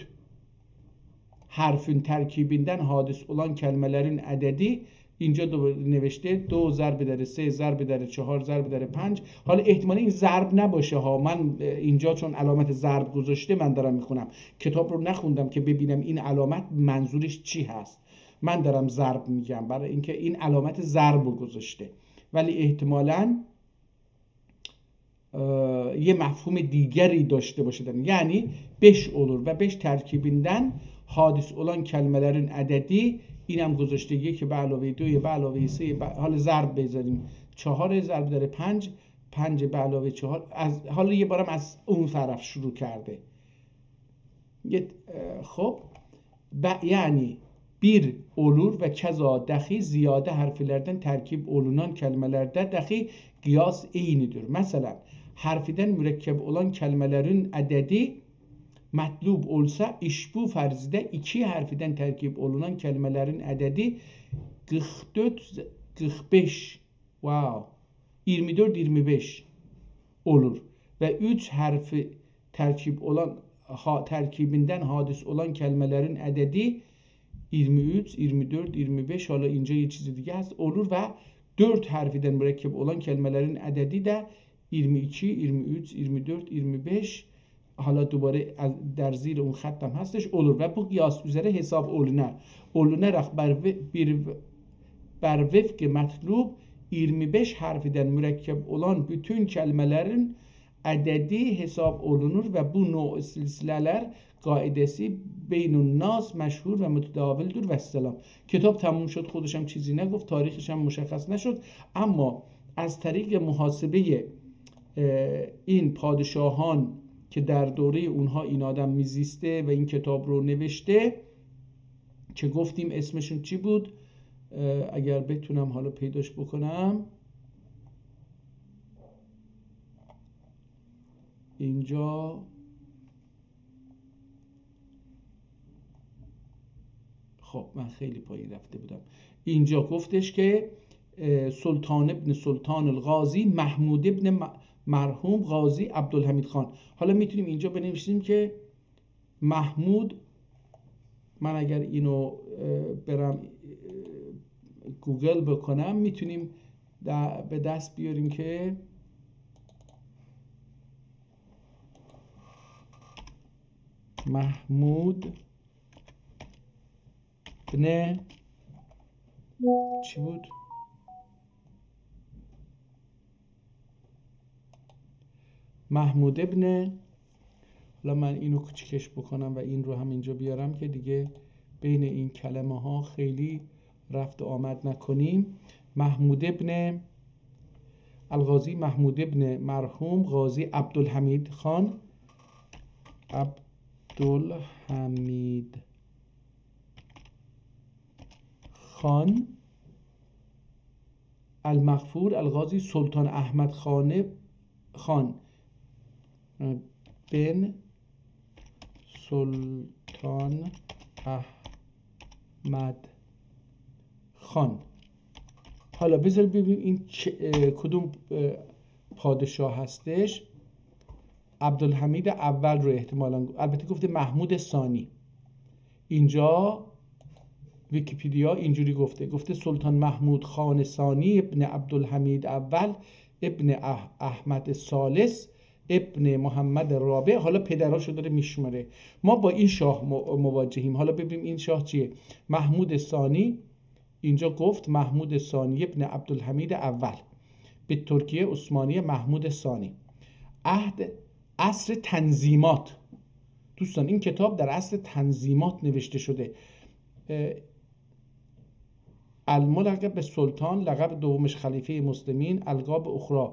حرفین ترکیبیندن حادث اولان کلمه‌لرین عددی، اینجا دا نوشته دو ضرب ائدر سه ضرب ائدر چهار ضرب ائدر پنج. حالا احتمالاً این ضرب نباشه ها، من، ائ، اینجا چون علامت ضرب گذاشته من دارم می‌خونم. کتاب رو نخوندم که ببینم این علامت منظورش چی هست. من دارم ضرب می‌گم برای اینکه این علامت ضرب رو گذاشته، ولی احتمالاً ائ، یه مفهوم دیگری داشته باشه. یعنی بئش اولور و بئش ترکیبیندن حادث اولان کلمه‌لرین عددی، اینم گذاشته یک به علاوه دو به علاوه سه به، حالا ضرب بذاریم، چهار ضرب ائدر پنج، پنج به علاوه چهار، از، حالا یه بارم از اون طرف شروع کرده. یه، ائ، خب، و یعنی بیر اولور و کذا دخی زیاده حرفلردن ترکیب اولونان کلمه‌لرده دخی قیاس عینی‌دیر. مثلاً، حرفدن مرکب اولان کلمه‌لرین عددی مطلوب اولسا، ایشبو فرضده ایکی حرفدن ترکیب اولونان کلمه‌لرین عددی قیرخ دؤرد، قیرخ بئش، واو، اییرمی دؤرد، اییرمی بئش اولور. و اوچ حرفی ترکیب اولان، ها-، ترکیبیندن حادث اولان کلمه‌لرین عددی اییرمی اوچ، اییرمی دؤرد، اییرمی بئش، حالا اینجا یه چیز دیگه هست، اولور و دؤرد حرفدن مرکب اولان کلمه‌لرین عددی ده اییرمی ایکی، اییرمی اوچ، اییرمی دؤرد، اییرمی بئش، حالا دوباره از، در زیر اون خطم هستش، اولور و بو قیاس اوزره حساب اولونار. اولوناراق بر و-، بیر و-، بر وفق مطلوب اییرمی بئش حرفدن مرکب اولان بوتون کلمه‌لرین عددی حساب اولونور و بو نوع سلسله‌لر قاعده‌سی بین الناس مشهور و متداول‌دور. والسلام. کتاب تموم شد، خودش هم چیزی نگفت، تاریخش هم مشخص نشد، اما از طریق محاسبهٔ، اه، این پادشاهان که در دورهٔ اونها این آدم می‌زیسته و این کتاب رو نوشته، که گفتیم اسمشون چی بود؟ اه، اگر بتونم حالا پیداش بکنم. اینجا، خب، من خیلی پایین رفته بودم. اینجا گفتش که، اه، سلطان ابن سلطان القاضی محمود ابن م-، مرحوم قاضی عبدالحمید خان. حالا می‌تونیم اینجا بنویسیم که محمود، من اگر اینو، اه، برم، اه، گوگل بکنم، می‌تونیم د-، به دست بیاریم که محمود ابن، چی بود؟ محمود ابن، حالا من اینو کوچیکش بکنم و این رو هم اینجا بیارم که دیگه بین این کلمه ها خیلی رفت و آمد نکنیم. محمود ابن، القاضی محمود ابن مرحوم قاضی عبدالحمید خان، عبدالحمید خان المغفور، القاضی سلطان احمد خان، خان بن سلطان احمد خان. حالا بذار ببینیم این چه، اه، کدوم، اه، پادشاه هستش. عبدالحمید اول رو احتمالاً، البته گفته محمود ثانی. اینجا ویکی‌پدیا اینجوری گفته، گفته: «سلطان محمود خان ثانی ابن عبدالحمید اول ابن اح-، احمد ثالث ابن محمد رابع»، حالا پدراشو داره میشمره. ما با این شاه م-، مواجهیم. حالا ببینیم این شاه چیه. محمود ثانی، اینجا گفت محمود ثانی ابن عبدالحمید اول، به ترکیه عثمانی محمود ثانی. عهد، عصر تنظیمات. دوستان، این کتاب در عصر تنظیمات نوشته شده. اه، الملقب به سلطان، لقب دومش خلیفهٔ مسلمین، القاب اخری: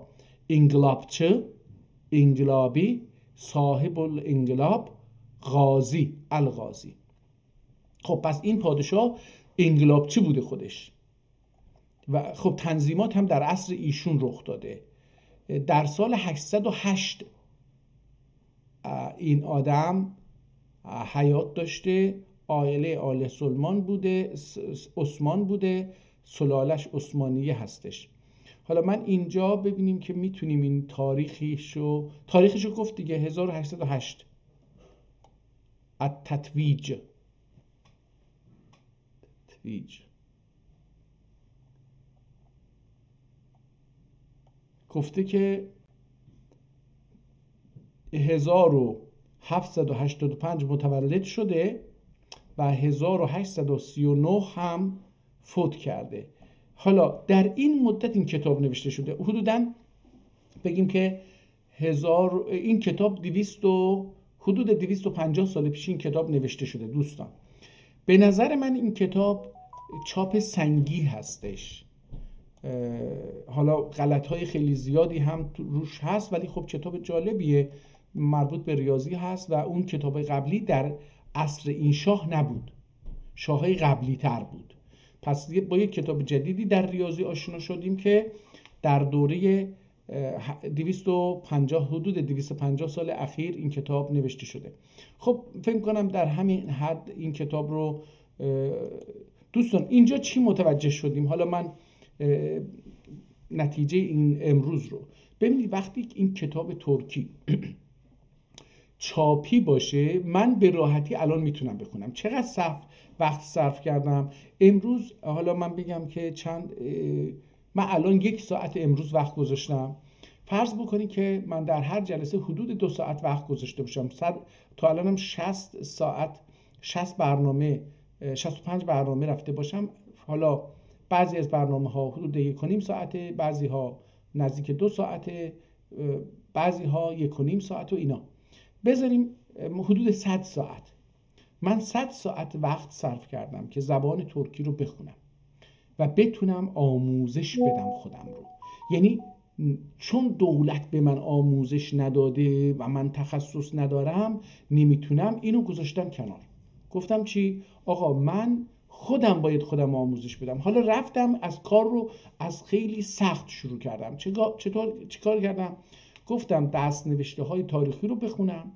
انقلابچی، انقلابی، صاحب الانقلاب، قاضی، القاضی. خب، پس این پادشاه انقلابچی بوده خودش و خب تنظیمات هم در عصر ایشون رخ داده. در سال هشتصد و هشت، اه، این آدم، اه، حیات داشته، عائلهٔ آل سلمان بوده، س-، س-، عثمان بوده، سلالش عثمانیه هستش. حالا من اینجا ببینیم که می‌تونیم این تاریخیشو، تاریخشو گفت دیگه، هزار و هشتصد و هشت. التتویج. تتویج. گفته که هزار و هفتصد و هشتاد و پنج متولد شده و هزار و هشتصد و سی و نه هم فوت کرده. حالا در این مدت این کتاب نوشته شده، حدوداً بگیم که هزار، این کتاب دویست و، حدود دویست و پنجاه سال پیش این کتاب نوشته شده، دوستان. به نظر من این کتاب چاپ سنگی هستش. اه، حالا غلط‌های خیلی زیادی هم تو-، روش هست، ولی خب کتاب جالبیه، مربوط به ریاضی هست و اون کتاب قبلی در عصر این شاه نبود، شاه‌های قبلی‌تر بود. پس یه، با یک کتاب جدیدی در ریاضی آشنا شدیم که در دورهٔ، اه، دویست و پنجاه، حدود دویست و پنجاه سال اخیر این کتاب نوشته شده. خب، فکر کنم در همین حد این کتاب رو، اه، دوستان، اینجا چی متوجه شدیم؟ حالا من، اه، نتیجهٔ این امروز رو ببینید. وقتی این کتاب ترکی چاپی باشه، من به راحتی الان می‌تونم بخونم. چقدر صف-، وقت صرف کردم امروز؟ حالا من بگم که چند، اه، من الان یک ساعت امروز وقت گذاشتم. فرض بکنید که من در هر جلسه حدود دو ساعت وقت گذاشته باشم. صد، تا الانم شصت ساعت، شصت برنامه، اه، شصت و پنج برنامه رفته باشم. حالا بعضی از برنامه‌ها حدود یک و نیم ساعته، بعضی‌ها نزدیک دو ساعته، اه، بعضی‌ها یک و نیم ساعت و اینا. بذاریم، اه، حدود صد ساعت. من صد ساعت وقت صرف کردم که زبان ترکی رو بخونم و بتونم آموزش بدم خودم رو. یعنی چون دولت به من آموزش نداده و من تخصص ندارم، نمی‌تونم، اینو گذاشتم کنار. گفتم چی؟ آقا، من خودم باید خودم آموزش بدم. حالا رفتم از کار رو، از خیلی سخت شروع کردم. چه گا-، چطور، چه کار کردم؟ گفتم دست‌نوشته‌های تاریخی رو بخونم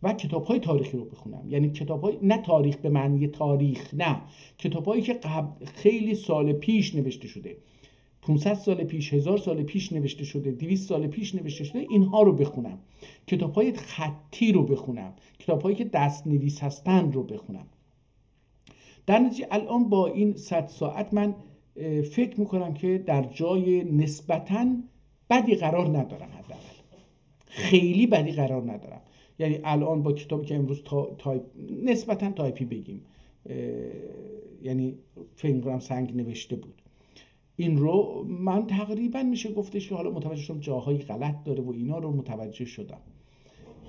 و کتاب‌های تاریخی رو بخونم. یعنی کتاب‌های، نه تاریخ به معنی تاریخ، نه، کتاب‌هایی که قبل، خیلی سال پیش نوشته شده، پونصد سال پیش، هزار سال پیش نوشته شده، دویست سال پیش نوشته شده، اینها رو بخونم. کتاب‌های خطی رو بخونم، کتاب‌هایی که دست‌نویس هستن رو بخونم. در نتیجه الان با این صد ساعت من، اه، فکر می‌کنم که در جای نسبتاً بدی قرار ندارم، حداقل خیلی بدی قرار ندارم. یعنی الان با کتابی که امروز تا-، تایپ، نسبتاً تایپی بگیم، اه، یعنی فکر می‌کنم سنگ نوشته بود. این رو من تقریباً می‌شه گفتش که حالا متوجه شدم جاهای غلط داره و اینا رو متوجه شدم.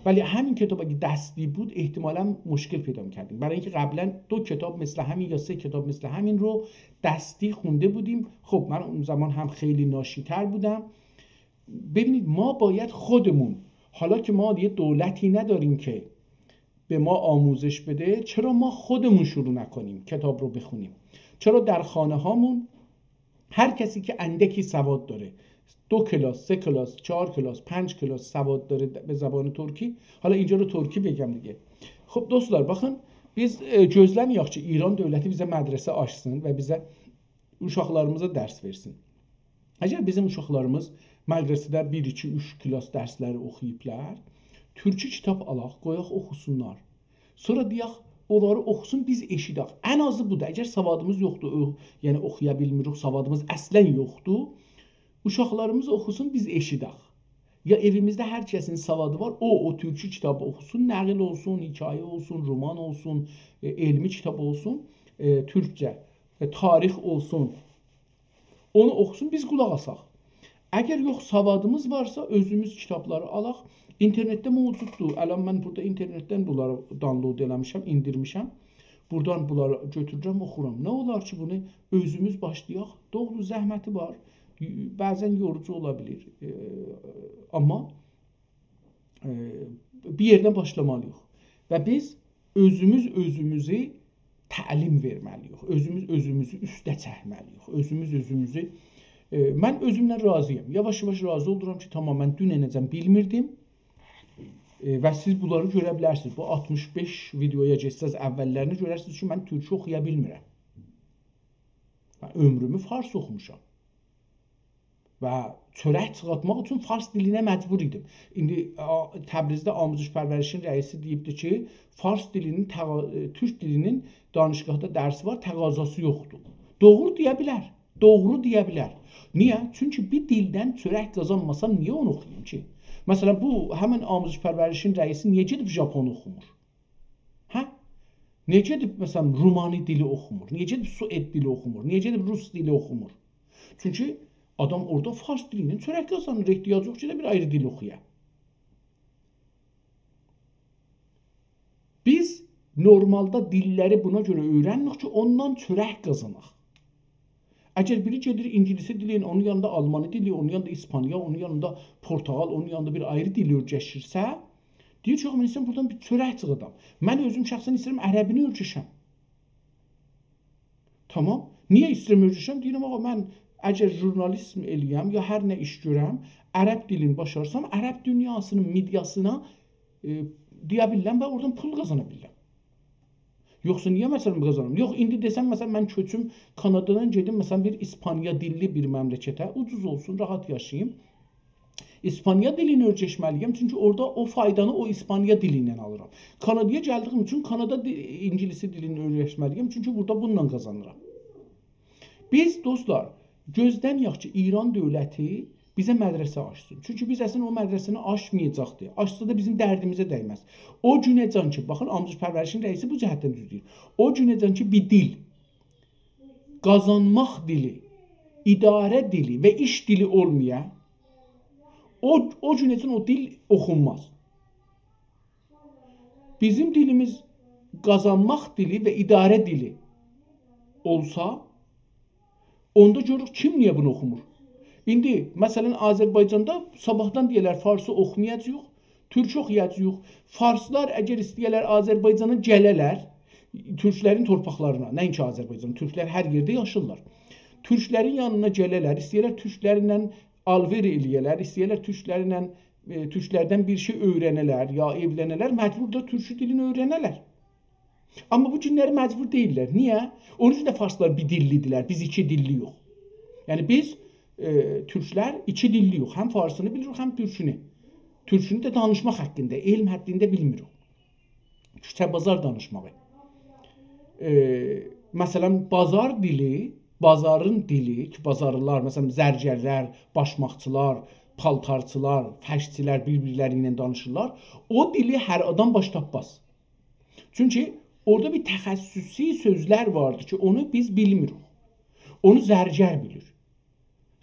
ولی همین کتاب اگه دستی بود احتمالاً مشکل پیدا می‌کردیم، برای اینکه قبلاً دو کتاب مثل همین یا سه کتاب مثل همین رو دستی خونده بودیم. خب من اون زمان هم خیلی ناشی‌تر بودم. ببینید ما باید خودمون، حالا که ما یه دولتی نداریم که به ما آموزش بده، چرا ما خودمون شروع نکنیم کتاب رو بخونیم؟ چرا در خانه هامون هر کسی که اندکی سواد داره، دو کلاس، سه کلاس، چهار کلاس، پنج کلاس سواد داره به زبان ترکی، حالا اینجا رو ترکی بگم دیگه. خب دوستلار، باخین، بیز ائ، گؤزله‌میه‌ک کی ایران دؤولتی بیزه مدرسه آچسین و بیزه اوشاقلاریمیزا درس وئرسین. اگر بیزیم اوشاقلاریمیز مدرسه‌ده بیر، ایکی، اوچ کلاس درسلری اوخویوبلار، تورکی کیتاب آلاق، قویاق اوخوسونلار. سونرا دئیک، اونلاری اوخوسون، بیز ائشیدک. ان آزی بودور. اگر سوادیمیز یوخدور، او، یعنی اوخویا بیلمیریک، سوادیمیز اصلاً یوخدور، اوشاقلاریمیز اوخوسون، بیز ائشیدک. یا ائویمیزده هر کسین سوادی وار، او، او تورکی کیتابی اوخوسون، نقل اولسون، حکایه اولسون، رومان اولسون، ائ، علمی کیتاب اولسون، ائ، تورکجه، ائ، تاریخ اولسون. اونو اوخوسون، بیز قولاق آساق. اگر یوخ سوادیمیز وارسا، اؤزوموز کیتابلاری آلاق. اینترنتده موجوددور. الان من بورادا اینترنتدن بونلاری download ائله‌میشم، ایندیرمیشم. بورادان بونلاری گؤتورورم، اوخورام. نه اولار کی بونو اؤزوموز باشلایاق؟ دوغرو، زحمتی وار. بعضاً یوروجو اولا بیلیر. ائ، آمما ائ، بیر یئردن باشلامالی‌ییق. و بیز اؤزوموز اؤزوموزو تعلیم وئرمه‌لی‌ییک. اؤزوموز اؤزوموزو اوسته چکمه‌لی‌ییک. اؤزوموز اؤزوموزو، ائ، من اؤزومدن راضی‌یام. یاواش-یاواش راضی اولورام کی، تامام، من دوننه‌جن بیلمیردیم. ائ، و سیز بونلاری گؤره بیلرسینیز. بو آلتمیش بئش ویدئویا گئتسز اوللرینی گؤررسینیز کی، من تورکی اوخویا بیلمیرم. من عؤمرومو فارس اوخوموشام. و چؤرک چیخارتماق اوچون فارس دیلینه مجبور ایدیم. ایندی، آ، تبریزده آموزش پرورشین رئیسی دئییبدی کی، فارس دیلینین تقا-، ائ، تورک دیلینین دانشگاهدا درسی وار، تقاضاسی یوخدور. دوغرو دئیه بیلر. دوغرو دئیه بیلر. نییه؟ چونکی بیر دیلدن چؤرک قازانماسام، نییه اونو اوخویوم کی؟ مثلاً، بو همین آموزش پرورشین رئیسی نییه گئدیب ژاپون اوخومور؟ هه؟ نییه گئدیب، مثلاً، رومانی دیلی اوخومور؟ نییه گئدیب سوئد دیلی اوخومور؟ نییه گئدیب روس دیلی اوخومور؟ چونکی آدام اورادا فارس دیلیندن چؤرک قازانیر، احتیاجی یوخ کی، بیر آیری دیل اوخویا. بیز نورمالدا دیللری بونا گؤره اؤیرنمیریک کی، اوندان چؤرک قازاناق. اگر بیری گئدیر اینگیلیسی دیلین، اونون یانیندا آلمانی دیلی، اونون یانیندا ایسپانیا، اونون یانیندا پرتغال، اونون یانیندا بیر آیری دیل اؤیرشیرسه، دئییر کی، «یوخ، من ایسته‌ییرم بورادان بیر چؤرک چیخادام.» من اؤزوم شخصاً ایسته‌ییرم عربینی اؤیرشم. تامام. نییه ایسته‌ییرم اؤیرشم؟ دئییرم، «آغا، من اگر ژورنالیسم ائله‌یم، یا هر نه ایش گؤرم، عرب دیلینی باشارسام، عرب دونیاسینین مئدیاسینا، ائ، دئیه بیلرم و اورادان پول قازانا بیلرم.» یوخسا نییه، مثلاً، قازانیم؟ یوخ، ایندی دئسم، مثلاً، من کؤچوم کانادادان گئدیم، مثلاً، بیر ایسپانیا دیللی بیر مملکته، اوجوز اولسون، راحت یاشاییم. ایسپانیا دیلینی اؤیرشمه‌لی‌یم، چونکی اورادا او فایدانی او ایسپانیا دیلیندن آلیرام. کانادایا گلدیییم اوچون کانادا دی-، اینگیلیسی دیلینی اؤیرشمه‌لی‌یم، چونکی بورادا بونونلا قازانیرام. بیز، دوستلار، گؤزله‌میه‌ک کی، ایران دؤولتی بیزه مدرسه آچسین. چونکی بیز اصلاً او مدرسه‌نی آچمایاجاقدی. آچسا دا بیزیم دردیمیزه دیمز. او گونه‌جن کی، باخین، آموزش پرورشین رئیسی بو جهتدن دوز دئییر. او گونه‌جن کی، بیر دیل، قازانماق دیلی، اداره دیلی و ایش دیلی اولمایا، او، او گونه‌جن او دیل اوخونماز. بیزیم دیلیمیز قازانماق دیلی و اداره دیلی اولسا، اوندا گؤروروک کیم نییه بونو اوخومور. ایندی، مثلاً، آذربایجاندا صاباحدان دئییرلر، فارسی اوخومایاجاغیق، تورکی اوخویاجاغیق. فارسلار اگر ایسته‌یه‌لر آذربایجانا گله‌لر، تورکلرین تورپاقلارینا، نه‌اینکی آذربایجان، تورکلر هر یئرده یاشیرلار. تورکلرین یانینا گله‌لر، ایسته‌یه‌لر تورکلرله آلوئر ائله‌یه‌لر، ایسته‌یه‌لر تورکلرله، ائ، تورکلردن بیر شئی اؤیرنه‌لر، یا ائولنه‌لر، مجبور دا تورکی دیلینی اؤیرنه‌لر. آمما بو گونلری مجبور دئییللر. نییه؟ اونون اوچون ده فارسلار بیر دیللی‌دیرلر، بیز ایکی دیللی‌یوخ. یعنی بیز، ائ، تورکلر ایکی دیللی‌یوخ. هم فارسینی بیلیریک، هم تورکونو. تورکونو ده دانیشماق حدینده، علم حدینده بیلمیریک. کوچه بازار دانیشماغی. ائ، مثلاً، بازار دیلی، بازارین دیلی کی، بازارلیلار، مثلاً، زرگرلر، باشماقچیلار، پالتارچیلار، فرشچیلر بیر-بیرلری ایله دانیشیرلار. او دیلی هر آدام باش تاپماز. چونکی اورادا بیر تخصصی سؤزلر واردی کی، اونو بیز بیلمیریک. اونو زرگر بیلیر.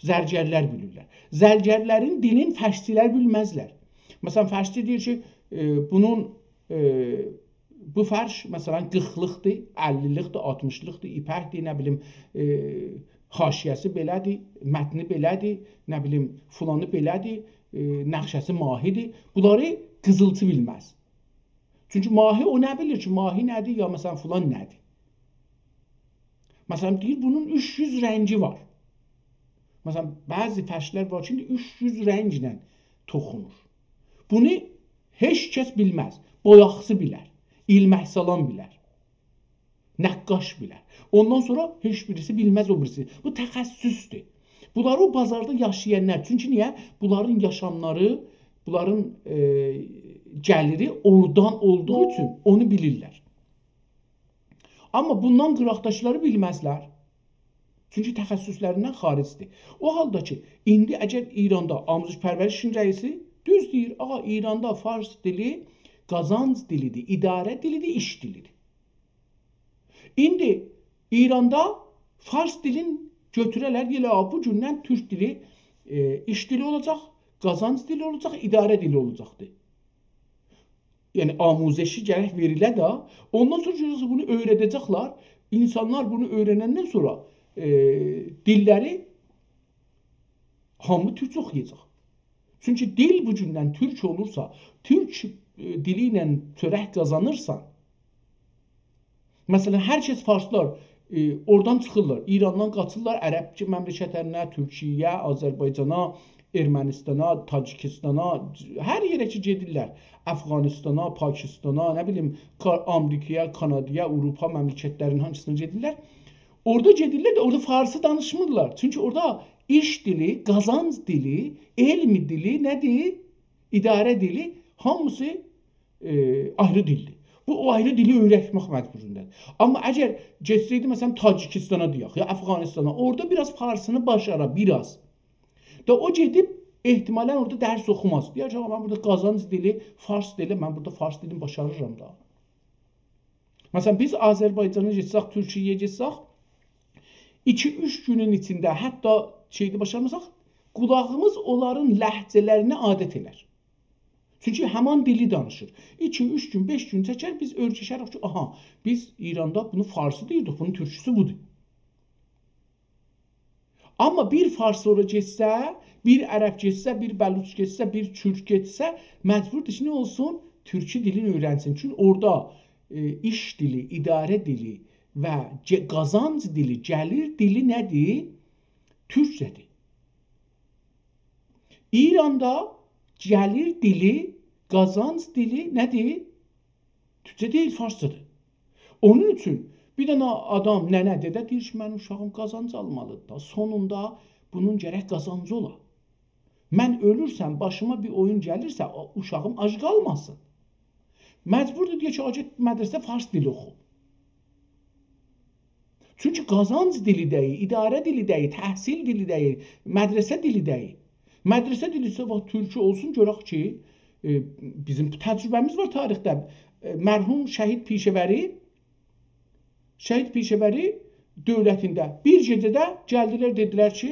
زرگرلر بیلیرلر. زرگرلرین دیلین فارسیلر بیلمزلر. مثلا، فارسی دئییر کی، ائ، بونون، ائ، بو فرش، مثلا، قیرخلیقدیر، اللی‌لیکدیر، آلتمیشلیقدیر، ایپکدیر، نه بیلیم، ائ، حاشیه‌سی بئله‌دیر، متنی بئله‌دیر، نه بیلیم، فلانی بئله‌دیر، ائ، نقشه‌سی ماهی‌دیر. بونلاری قیزیلچی بیلمز. چونکی ماهی او نه بیلیر کی، ماهی نه‌دیر، یا مثلا فلان نه‌دیر؟ مثلا دئییر، بونون اوچ یوز رنگی وار. مثلا بعضی فرشلر وار کی، اوچ یوز رنگله توخونور. بونو هئچ کس بیلمز. بویاقچی بیلر، ایلمک سالان بیلر، نقاش بیلر. اوندان سونرا هئچ بیریسی بیلمز او بیریسی. بو تخصصدور. بونلاری او بازاردا یاشایانلار، چونکی نییه؟ بونلارین یاشاملاری، بونلارین، ائ، گلیری اورادان اولدوغو اوچون اونو بیلیرلر. آمما بوندان قیراقداکیلاری بیلمزلر. چونکی تخصصلریندن خارجدیر. او حالدا کی، ایندی اگر ایراندا آموزش پرورشین رئیسی، دوز دئییر، آغا، ایراندا فارس دیلی قازانج دیلی‌دیر، اداره دیلی‌دیر، ایش دیلی‌دیر. ایندی ایراندا فارس دیلین گؤتوره‌لر، دئیه‌لر، «آ، بو گوندن تورک دیلی، ائ، ایش دیلی اولاجاق، قازانج دیلی اولاجاق، اداره دیلی اولاجاقدیر.» یعنی آموزشی گرک وئریله ده، اوندان سونرا گؤرورسن بونو اؤیره‌ده‌جکلر. اینسانلار بونو اؤیرنندن سونرا، ائ، دیللری هامی تورکجه اوخویاجاق. چونکی دیل بو گوندن تورک اولورسا، تورک، ائ، دیلی ایله چؤرک قازانیرسان، مثلا، هر کس فارسلار، ائ، اورادان چیخیرلار، ایراندان قاچیرلار عرب مملکتلرینه، تورکیه‌یه، آذربایجانا، ارمنستانا، تاجیکستانا، هر یئره کی گئدیرلر، افغانستانا، پاکستانا، نه بیلیم، کا-، آمریکایا، کانادایا، آوروپا مملکتلرینین هامیسینا گئدیرلر. اورادا گئدیرلر ده اورادا فارسی دانیشمیرلار. چونکی اورادا ایش دیلی، قازانج دیلی، علم دیلی نه‌دیر؟ اداره دیلی، هامیسی، ائ، آیری دیلدیر. بو، او آیری دیلی اؤیرتمک مجبورینده‌دیر. آمما اگر گئتسه‌یدی، مثلا، تاجیکستانا دئیک، یا افغانستانا، اورادا بیر آز فارسینی باشارا، بیر آز. دا او گئدیب احتمالا اورادا درس اوخوماز. دئیر کی، «آغا، من بورادا قازانج دیلی، فارس دیلی، من بورادا فارس دیلینی باشاریرام دا.» مثلا، بیز آذربایجانا گئتسک، تورکیه‌یه گئتسک، ایکی-اوچ گونون ایچینده حتی شئیده باشارماساق، قولاغیمیز اونلارین لهجه‌لرینه عادت ائلر. چونکی همان دیلی دانیشیر. ایکی، اوچ گون، بئش گون چکر، بیز اؤرگشریک کی، آها، بیز ایراندا بونو فارسی دئییردیک، بونون تورکوسو بودور. آمما بیر فارس اورا گئتسه، بیر عرب گئتسه، بیر بلوچ گئتسه، بیر تورک گئتسه، مجبوردور کی، نه اولسون؟ تورکی دیلینی اؤیرنسین. چونکی اورادا، ائ، ایش دیلی، اداره دیلی و گئ-، قازانج دیلی، گلیر دیلی نه‌دیر؟ تورکجه‌دیر. ایراندا گلیر دیلی، قازانج دیلی نه‌دیر؟ تورکجه دئییل، فارسجادیر. اونون اوچون بیر دنه آدام، ننه، دده دئییر کی، «من اوشاغیم قازانج آلمالیدیر دا. سونوندا بونون گرک قازانجی اولا. من اؤلورسم، باشیما بیر اویون گلیرسه، او اوشاغیم آج قالماسین.» مجبوردور دئیه کی، «آ، گئت مدرسه فارس دیلی اوخو.» چونکی قازانج دیلی دئییل، اداره دیلی دئییل، تحصیل دیلی دئییل، مدرسه دیلی دئییل. مدرسه دیلی ایسه، باخ، تورکو اولسون، گؤرک کی، ائ، بیزیم تجربه‌میز وار تاریخده. ائ، مرحوم شهید پیشه‌وری، شهید پیشه‌وری دؤولتینده بیر گئجه‌ده گلدیلر، دئدیلر کی،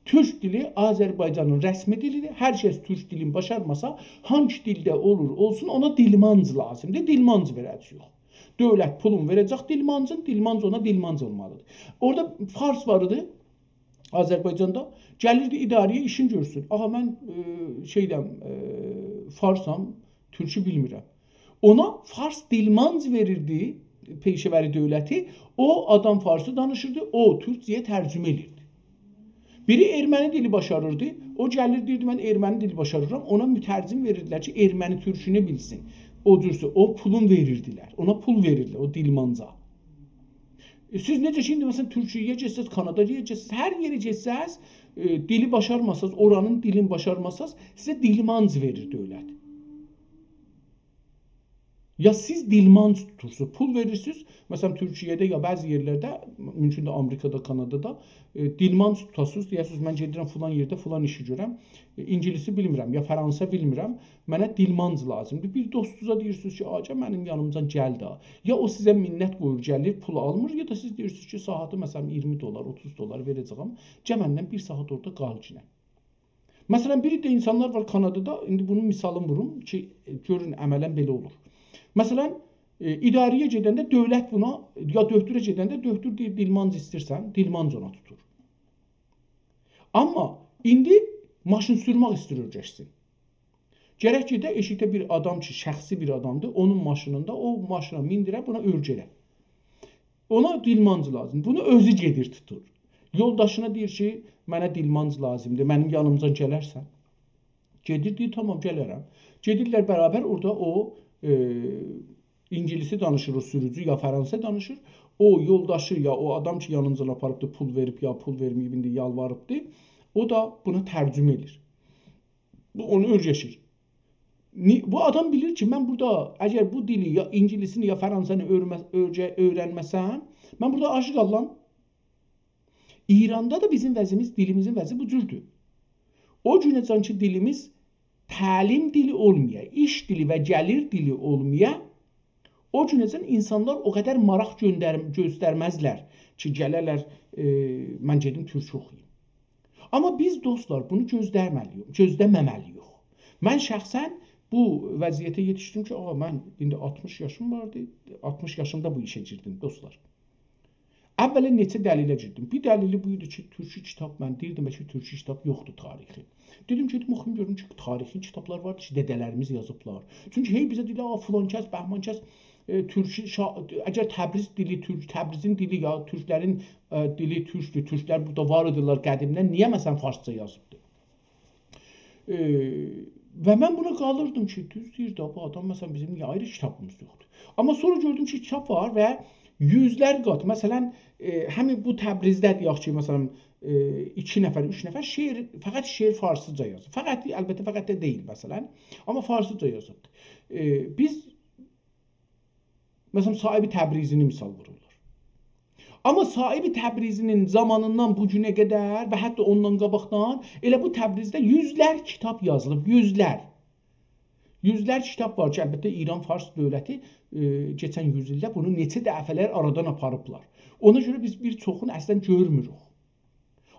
تورک دیلی آذربایجانین رسمی دیلیدیر. هر کس تورک دیلینی باشارماسا، هانگی دیلده اولور، اولسون، اونا دیلمانج لازیمدیر. دیلمانج وئره‌جه‌ییک. دؤولت پولون وئره‌جک دیلمانجین، دیلمانج اونا دیلمانج اولمالیدیر. اورادا فارس وار ایدی، آذربایجاندا. گلیردی اداره‌یه ایشین گؤرسون. «آغا، من، ائ، شئیدم، ائ، فارسام، تورکو بیلمیرم.» اونا فارس دیلمانج وئریردی، پیشه‌وری دؤولتی. او آدام فارسی دانیشیردی، او تورکجه‌یه ترجمه ائدیردی. بیری ارمنی دیلی باشاریردی، او گلیر دئییردی، «من ارمنی دیلی باشاریرام.» اونا مترجم وئریردیلر کی، ارمنی تورکونو بیلسین. او جورسه، او پولون وئریردیلر، اونا پول وئریردیلر، او دیلمانجا. ائ، سیز نئجه کی، ایندی، مثلا، تورکیه‌یه گئتسز، کانادایا گئتسز، هر یئره گئتسز، ائ، دیلی باشارماساز، اورانین دیلینی باشارماساز، سیزه دیلمانج وئریر دؤولت. یا سیز دیلمانج توتورسونوز، پول وئریرسینیز، مثلا، تورکیه‌ده یا بعضی یئرلرده، مومکوندور آمریکادا، کانادادا، ائ، دیلمانج توتاسینیز، دئیه‌سینیز: «من گئدیرم فلان یئرده فلان ایشی گؤرم، ائ، اینگیلیسی بیلمیرم، یا فرانسه بیلمیرم، منه دیلمانج لازیمدیر.» بیر دوستونوزا دئییرسینیز کی: «آقا، گل منیم یانیمجان گل ده.» یا او سیزه منت قویور، گلیر، پول آلمیر، یا دا سیز دئییرسینیز کی: «ساعاتی، مثلا، اییرمی دلار، اوتوز دلار وئره‌جه‌یم، گل منن بیر ساعات اورادا قالگینن.» مثلا، بیر عده اینسانلار وار کانادادا، ایندی بونون مثالینی ووروم کی، ائ، گؤرون، عملا بئله اولور. مثلا، ائ، اداره‌یه گئدنده دؤولت بونا، یا دؤکتوره گئدنده دؤکتور دئییر: «دیلمانج ایستیرسن؟» دیلمانج اونا توتور. آمما ایندی ماشین سورمک ایستیر اؤیرشسین. گرک گئده ائشیکده بیر آدام کی، شخصی بیر آدامدیر، اونون ماشینیندا او ماشینا میندیره، بونا اؤیره‌ده. اونا دیلمانج لازیم. بونو اؤزو گئدیر توتور. یولداشینا دئییر کی: «منه دیلمانج لازیمدیر، منیم یانیمجان گلرسن؟» گئدیر، دئییر: «تامام، گلرم.» گئدیرلر برابر، اورادا او، ائ، اینگیلیسی دانیشیر، او سوروجو، یا فرانسه دانیشیر. او یولداشی، یا او آدام کی، یانیمجان آپاریبدی، پول وئریب، یا پول وئرمه‌ییب، ایندی یالواریبدی، او دا بونا ترجمه ائدیر. بو اونو اؤیرشیر. نی-، بو آدام بیلیر کی، من بورادا، اگر بو دیلی، یا اینگیلیسینی، یا فرانسه‌نی اؤیرمه-، اؤیرگه-، اؤیرنمه‌سم، من بورادا آج قاللام. ایراندا دا بیزیم وضعیمیز، دیلیمیزین وضعی بو جوردور. او گونه‌جن کی، دیلیمیز تعلیم دیلی اولمایا، ایش دیلی و گلیر دیلی اولمایا، او گونه‌جن اینسانلار او قدر ماراق گؤندر-، گؤسترمزلر کی، گله‌لر، ائ، من گئدیم تورکو اوخویوم. آمما بیز، دوستلار، بونو گؤزله‌مه‌لی‌ییک، گؤزله‌مه‌مه‌لی‌ییک. من شخصا بو وضعیته یئتیشدیم کی، آقا، من ایندی آلتمیش یاشیم واردی، آلتمیش یاشیمدا بو ایشه گیردیم، دوستلار. اولا نئچه دلیله گیردیم. بیر دلیلی بو ایدی کی، تورکو کیتاب، من دئییردیم کی، تورکو کیتاب یوخدور تاریخی. دئدیم، گئدیم اوخویوم گؤروم کی، تاریخی کیتابلار وار کی، دده‌لریمیز یازیبلار. چونکی هئی بیزه دئییرلر: «آ، فلان کس، بهمان کس، ائ، تورکو شا-، اگر تبریز دیلی تورک، تبریزین دیلی، یا تورکلرین، ائ، دیلی تورکدور، تورکلر بورادا وار ایدیلر قدیمدن، نییه، مثلا، فارسجا یازیبدیر؟» ائ، و من بونا قالیردیم کی، دوز دئییر ده، بو آدام، مثلا، بیزیم نییه آیری کیتابیمیز یوخدور؟ آمما سونرا گؤردوم کی، کیتاب وار و یوزلر قات، مثلا، ائ، همین بو تبریزده، دئیک کی، مثلا، ائ، ایکی نفر، اوچ نفر شعر، فقط شعر فارسیجا یازیب. فقط، البته، فقط ده دئییل، مثلا، آمما فارسیجا یازیبدیر. ائ، بیز مثلا، صاحب تبریزی‌نی مثال وورورلار. آمما صاحب تبریزی‌نین زامانیندان بو گونه قدر و حتی اوندان قاباقدان ائله بو تبریزده یوزلر کیتاب یازیلیب، یوزلر. یوزلر کیتاب وار کی، البته، ایران فارس دؤولتی، ائ، کئچن یوز ایلده بونو نئچه دفعه‌لر آرادان آپاریبلار. اونا گؤره بیز بیر چوخونو اصلا گؤرموروک.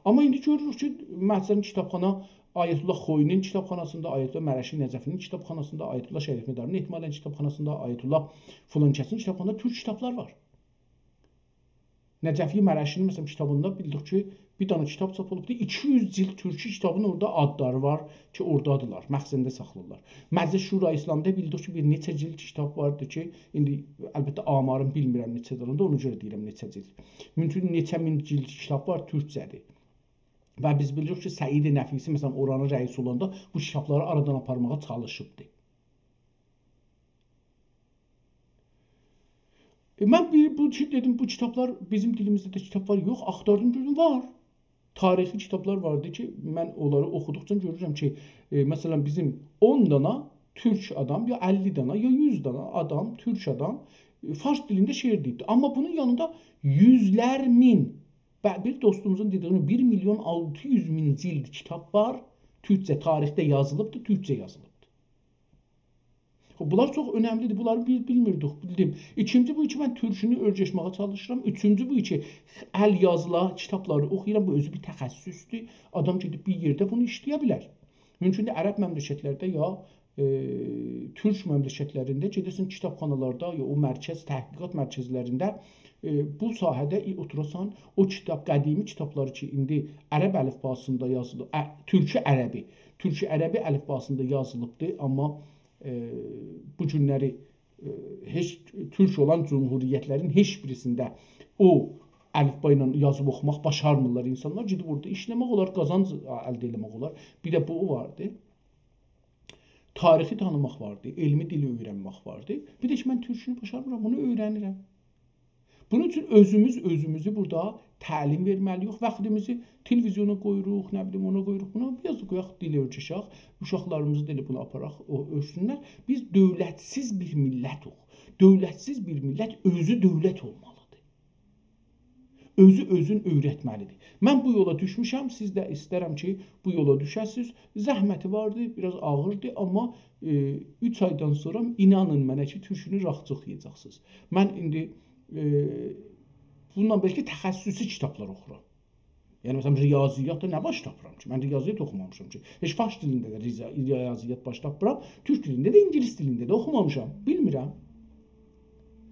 آمما ایندی گؤروروک کی، مثلا، کیتابخانا، آیت‌الله خویی‌نین کیتابخاناسیندا، آیت‌الله مراغچی نجفی‌نین کیتابخاناسیندا، آیت‌الله شریف‌مداری‌نین احتمالا کیتابخاناسیندا، آیت‌الله فلان کسین کیتابخاناسیندا تورک کیتابلار وار. نجفی مراغچی‌نین، مثلا، کیتابیندا بیلدیک کی، بیر دنه کیتاب چاپ اولوبدو، ایکی یوز جیلد تورکو کیتابین اورادا آدلاری وار کی، اورادادیلار، مخزنده ساخلاییرلار. مجلس شورای اسلامی‌ده بیلدیک کی، بیر نئچه جیلد کیتاب واردی کی، ایندی، البته، آمارین بیلمیرم نئچه‌دیر، اوندا اونا گؤره دئییرم نئچه جیلد. مومکون نئچه مین جیلد کیتاب وار، تورکجه‌دیر. و بیز بیلیریک کی، سعید نفیسی، مثلا، اورانین رئیسی اولاندا بو کیتابلاری آرادان آپارماغا چالیشیبدی. ائ، من بیر، بو کی، دئدیم، بو کیتابلار، بیزیم دیلیمیزده ده کیتاب وار، یوخ، آختاردیم، گؤردوم، وار. تاریخی کیتابلار واردی کی، من اونلاری اوخودوقجا گؤرورم کی، ائ، مثلا، بیزیم اون دانا تورک آدام، یا اللی دانا، یا یوز دانا آدام، تورک آدام، ائ، فارس دیلینده شعر دئییبدی. آمما بونون یانیندا یوزلر مین، و بیر دوستوموزون دئدیگی کیمی، بیر میلیون آلتی یوز مین جیلد کیتاب وار، تورکجه، تاریخده یازیلیبدی، تورکجه یازیلیبدی. خوب، بونلار چوخ اؤنملی‌دیر، بونلاری بیز بیلمیردیک، بیلدیم. ایکینجی بو کی، من تورکونو اؤیرشمه‌یه چالیشیرام. اوچونجو بو کی، ال یازیلی کیتابلاری اوخویورام، بو اؤزو بیر تخصصدور. آدام گئدیب بیر یئرده بونو ایشله‌یه بیلر. مومکوندور عرب مملکت‌لرده یا، ائ، تورک مملکت‌لرینده گئده‌سن کیتابخانالاردا، یا او مرکز، تحقیقات مرکزلرینده، ائ، بو ساحه‌ده ای-، اوتوراسان، او کیتاب، قدیمی کیتابلاری کی، ایندی عرب الیفباسیندا یازیلیب، ا، تورکو عربی، تورکو عربی الیفباسیندا یازیلیبدی، آمما، ائ، بو گونلری، ائ، هئچ، تورک اولان جمهوریت‌لرین هئچ بیریسینده او الیفبا ایله یازیب اوخوماق باشارمیرلار اینسانلار. گئدیب اورادا ایشله‌مک اولار، قازانج الده ائله‌مک اولار. بیر ده بو واردی. تاریخی تانیماق واردی، علمی دیلی اؤیرنمک واردی. بیر ده کی، من تورکونو باشارمیرام، بونو اؤیرنیرم. بونون اوچون اؤزوموز اؤزوموزو بورادا تعلیم وئرمه‌لی‌ییک. واختیمیزی تلویزیونا قویوروق، نه بیلیم، اونا قویوروق، بونا. بیر آز دا قویاق دیلی اؤیرشک، اوشاقلاریمیزی دا ائله بونو آپاراق، او اؤرسونلر. بیز دؤولتسیز بیر میللتوخ. دؤولتسیز بیر میللت اؤزو دؤولت اولمالیدیر. اؤزو اؤزون اؤیرتمه‌لیدیر. من بو یولا دوشموشم، سیز ده ایسترم کی، بو یولا دوشه‌سینیز. زحمتی واردی، بیر آز آغیردی، آمما، ائ، اوچ آیدان سونرا اینانین منه کی، تورشونو راحتچیق یئیه‌جکسینیز. من ایندی، ائ، بوندان بلکه تخصصی کیتابلار اوخورام. یعنی، مثلا، ریاضیاتدا نه باش تاپیرام کی؟ من ریاضیات اوخومامیشام کی. هئچ فارس دیلینده ده ریزا-، ریاضیات باش تاپمیرام. تورک دیلینده ده، اینگیلیس دیلینده ده اوخومامیشام. بیلمیرم.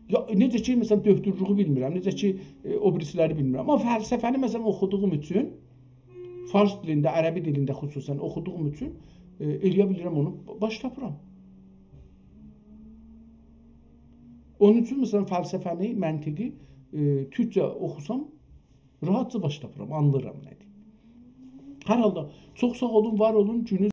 یا، نئجه کی، مثلا، دؤکتورلوغو بیلمیرم، نئجه کی، ائ، او بیریسیلری بیلمیرم. آمما فلسفه‌نی، مثلا، اوخودوغوم اوچون، فارس دیلینده، عربی دیلینده خصوصا اوخودوغوم اوچون، ائ، ائلیه بیلیرم اونو با-، باش تاپیرام. اونون اوچون، مثلا، فلسفه‌نی، منطقی، ائ، تورکجه اوخوسام، راحتجا باش تاپیرام، آنلیرام نه دئییم. هر حالدا، چوخ ساغ اولون، وار اولون، گونونوز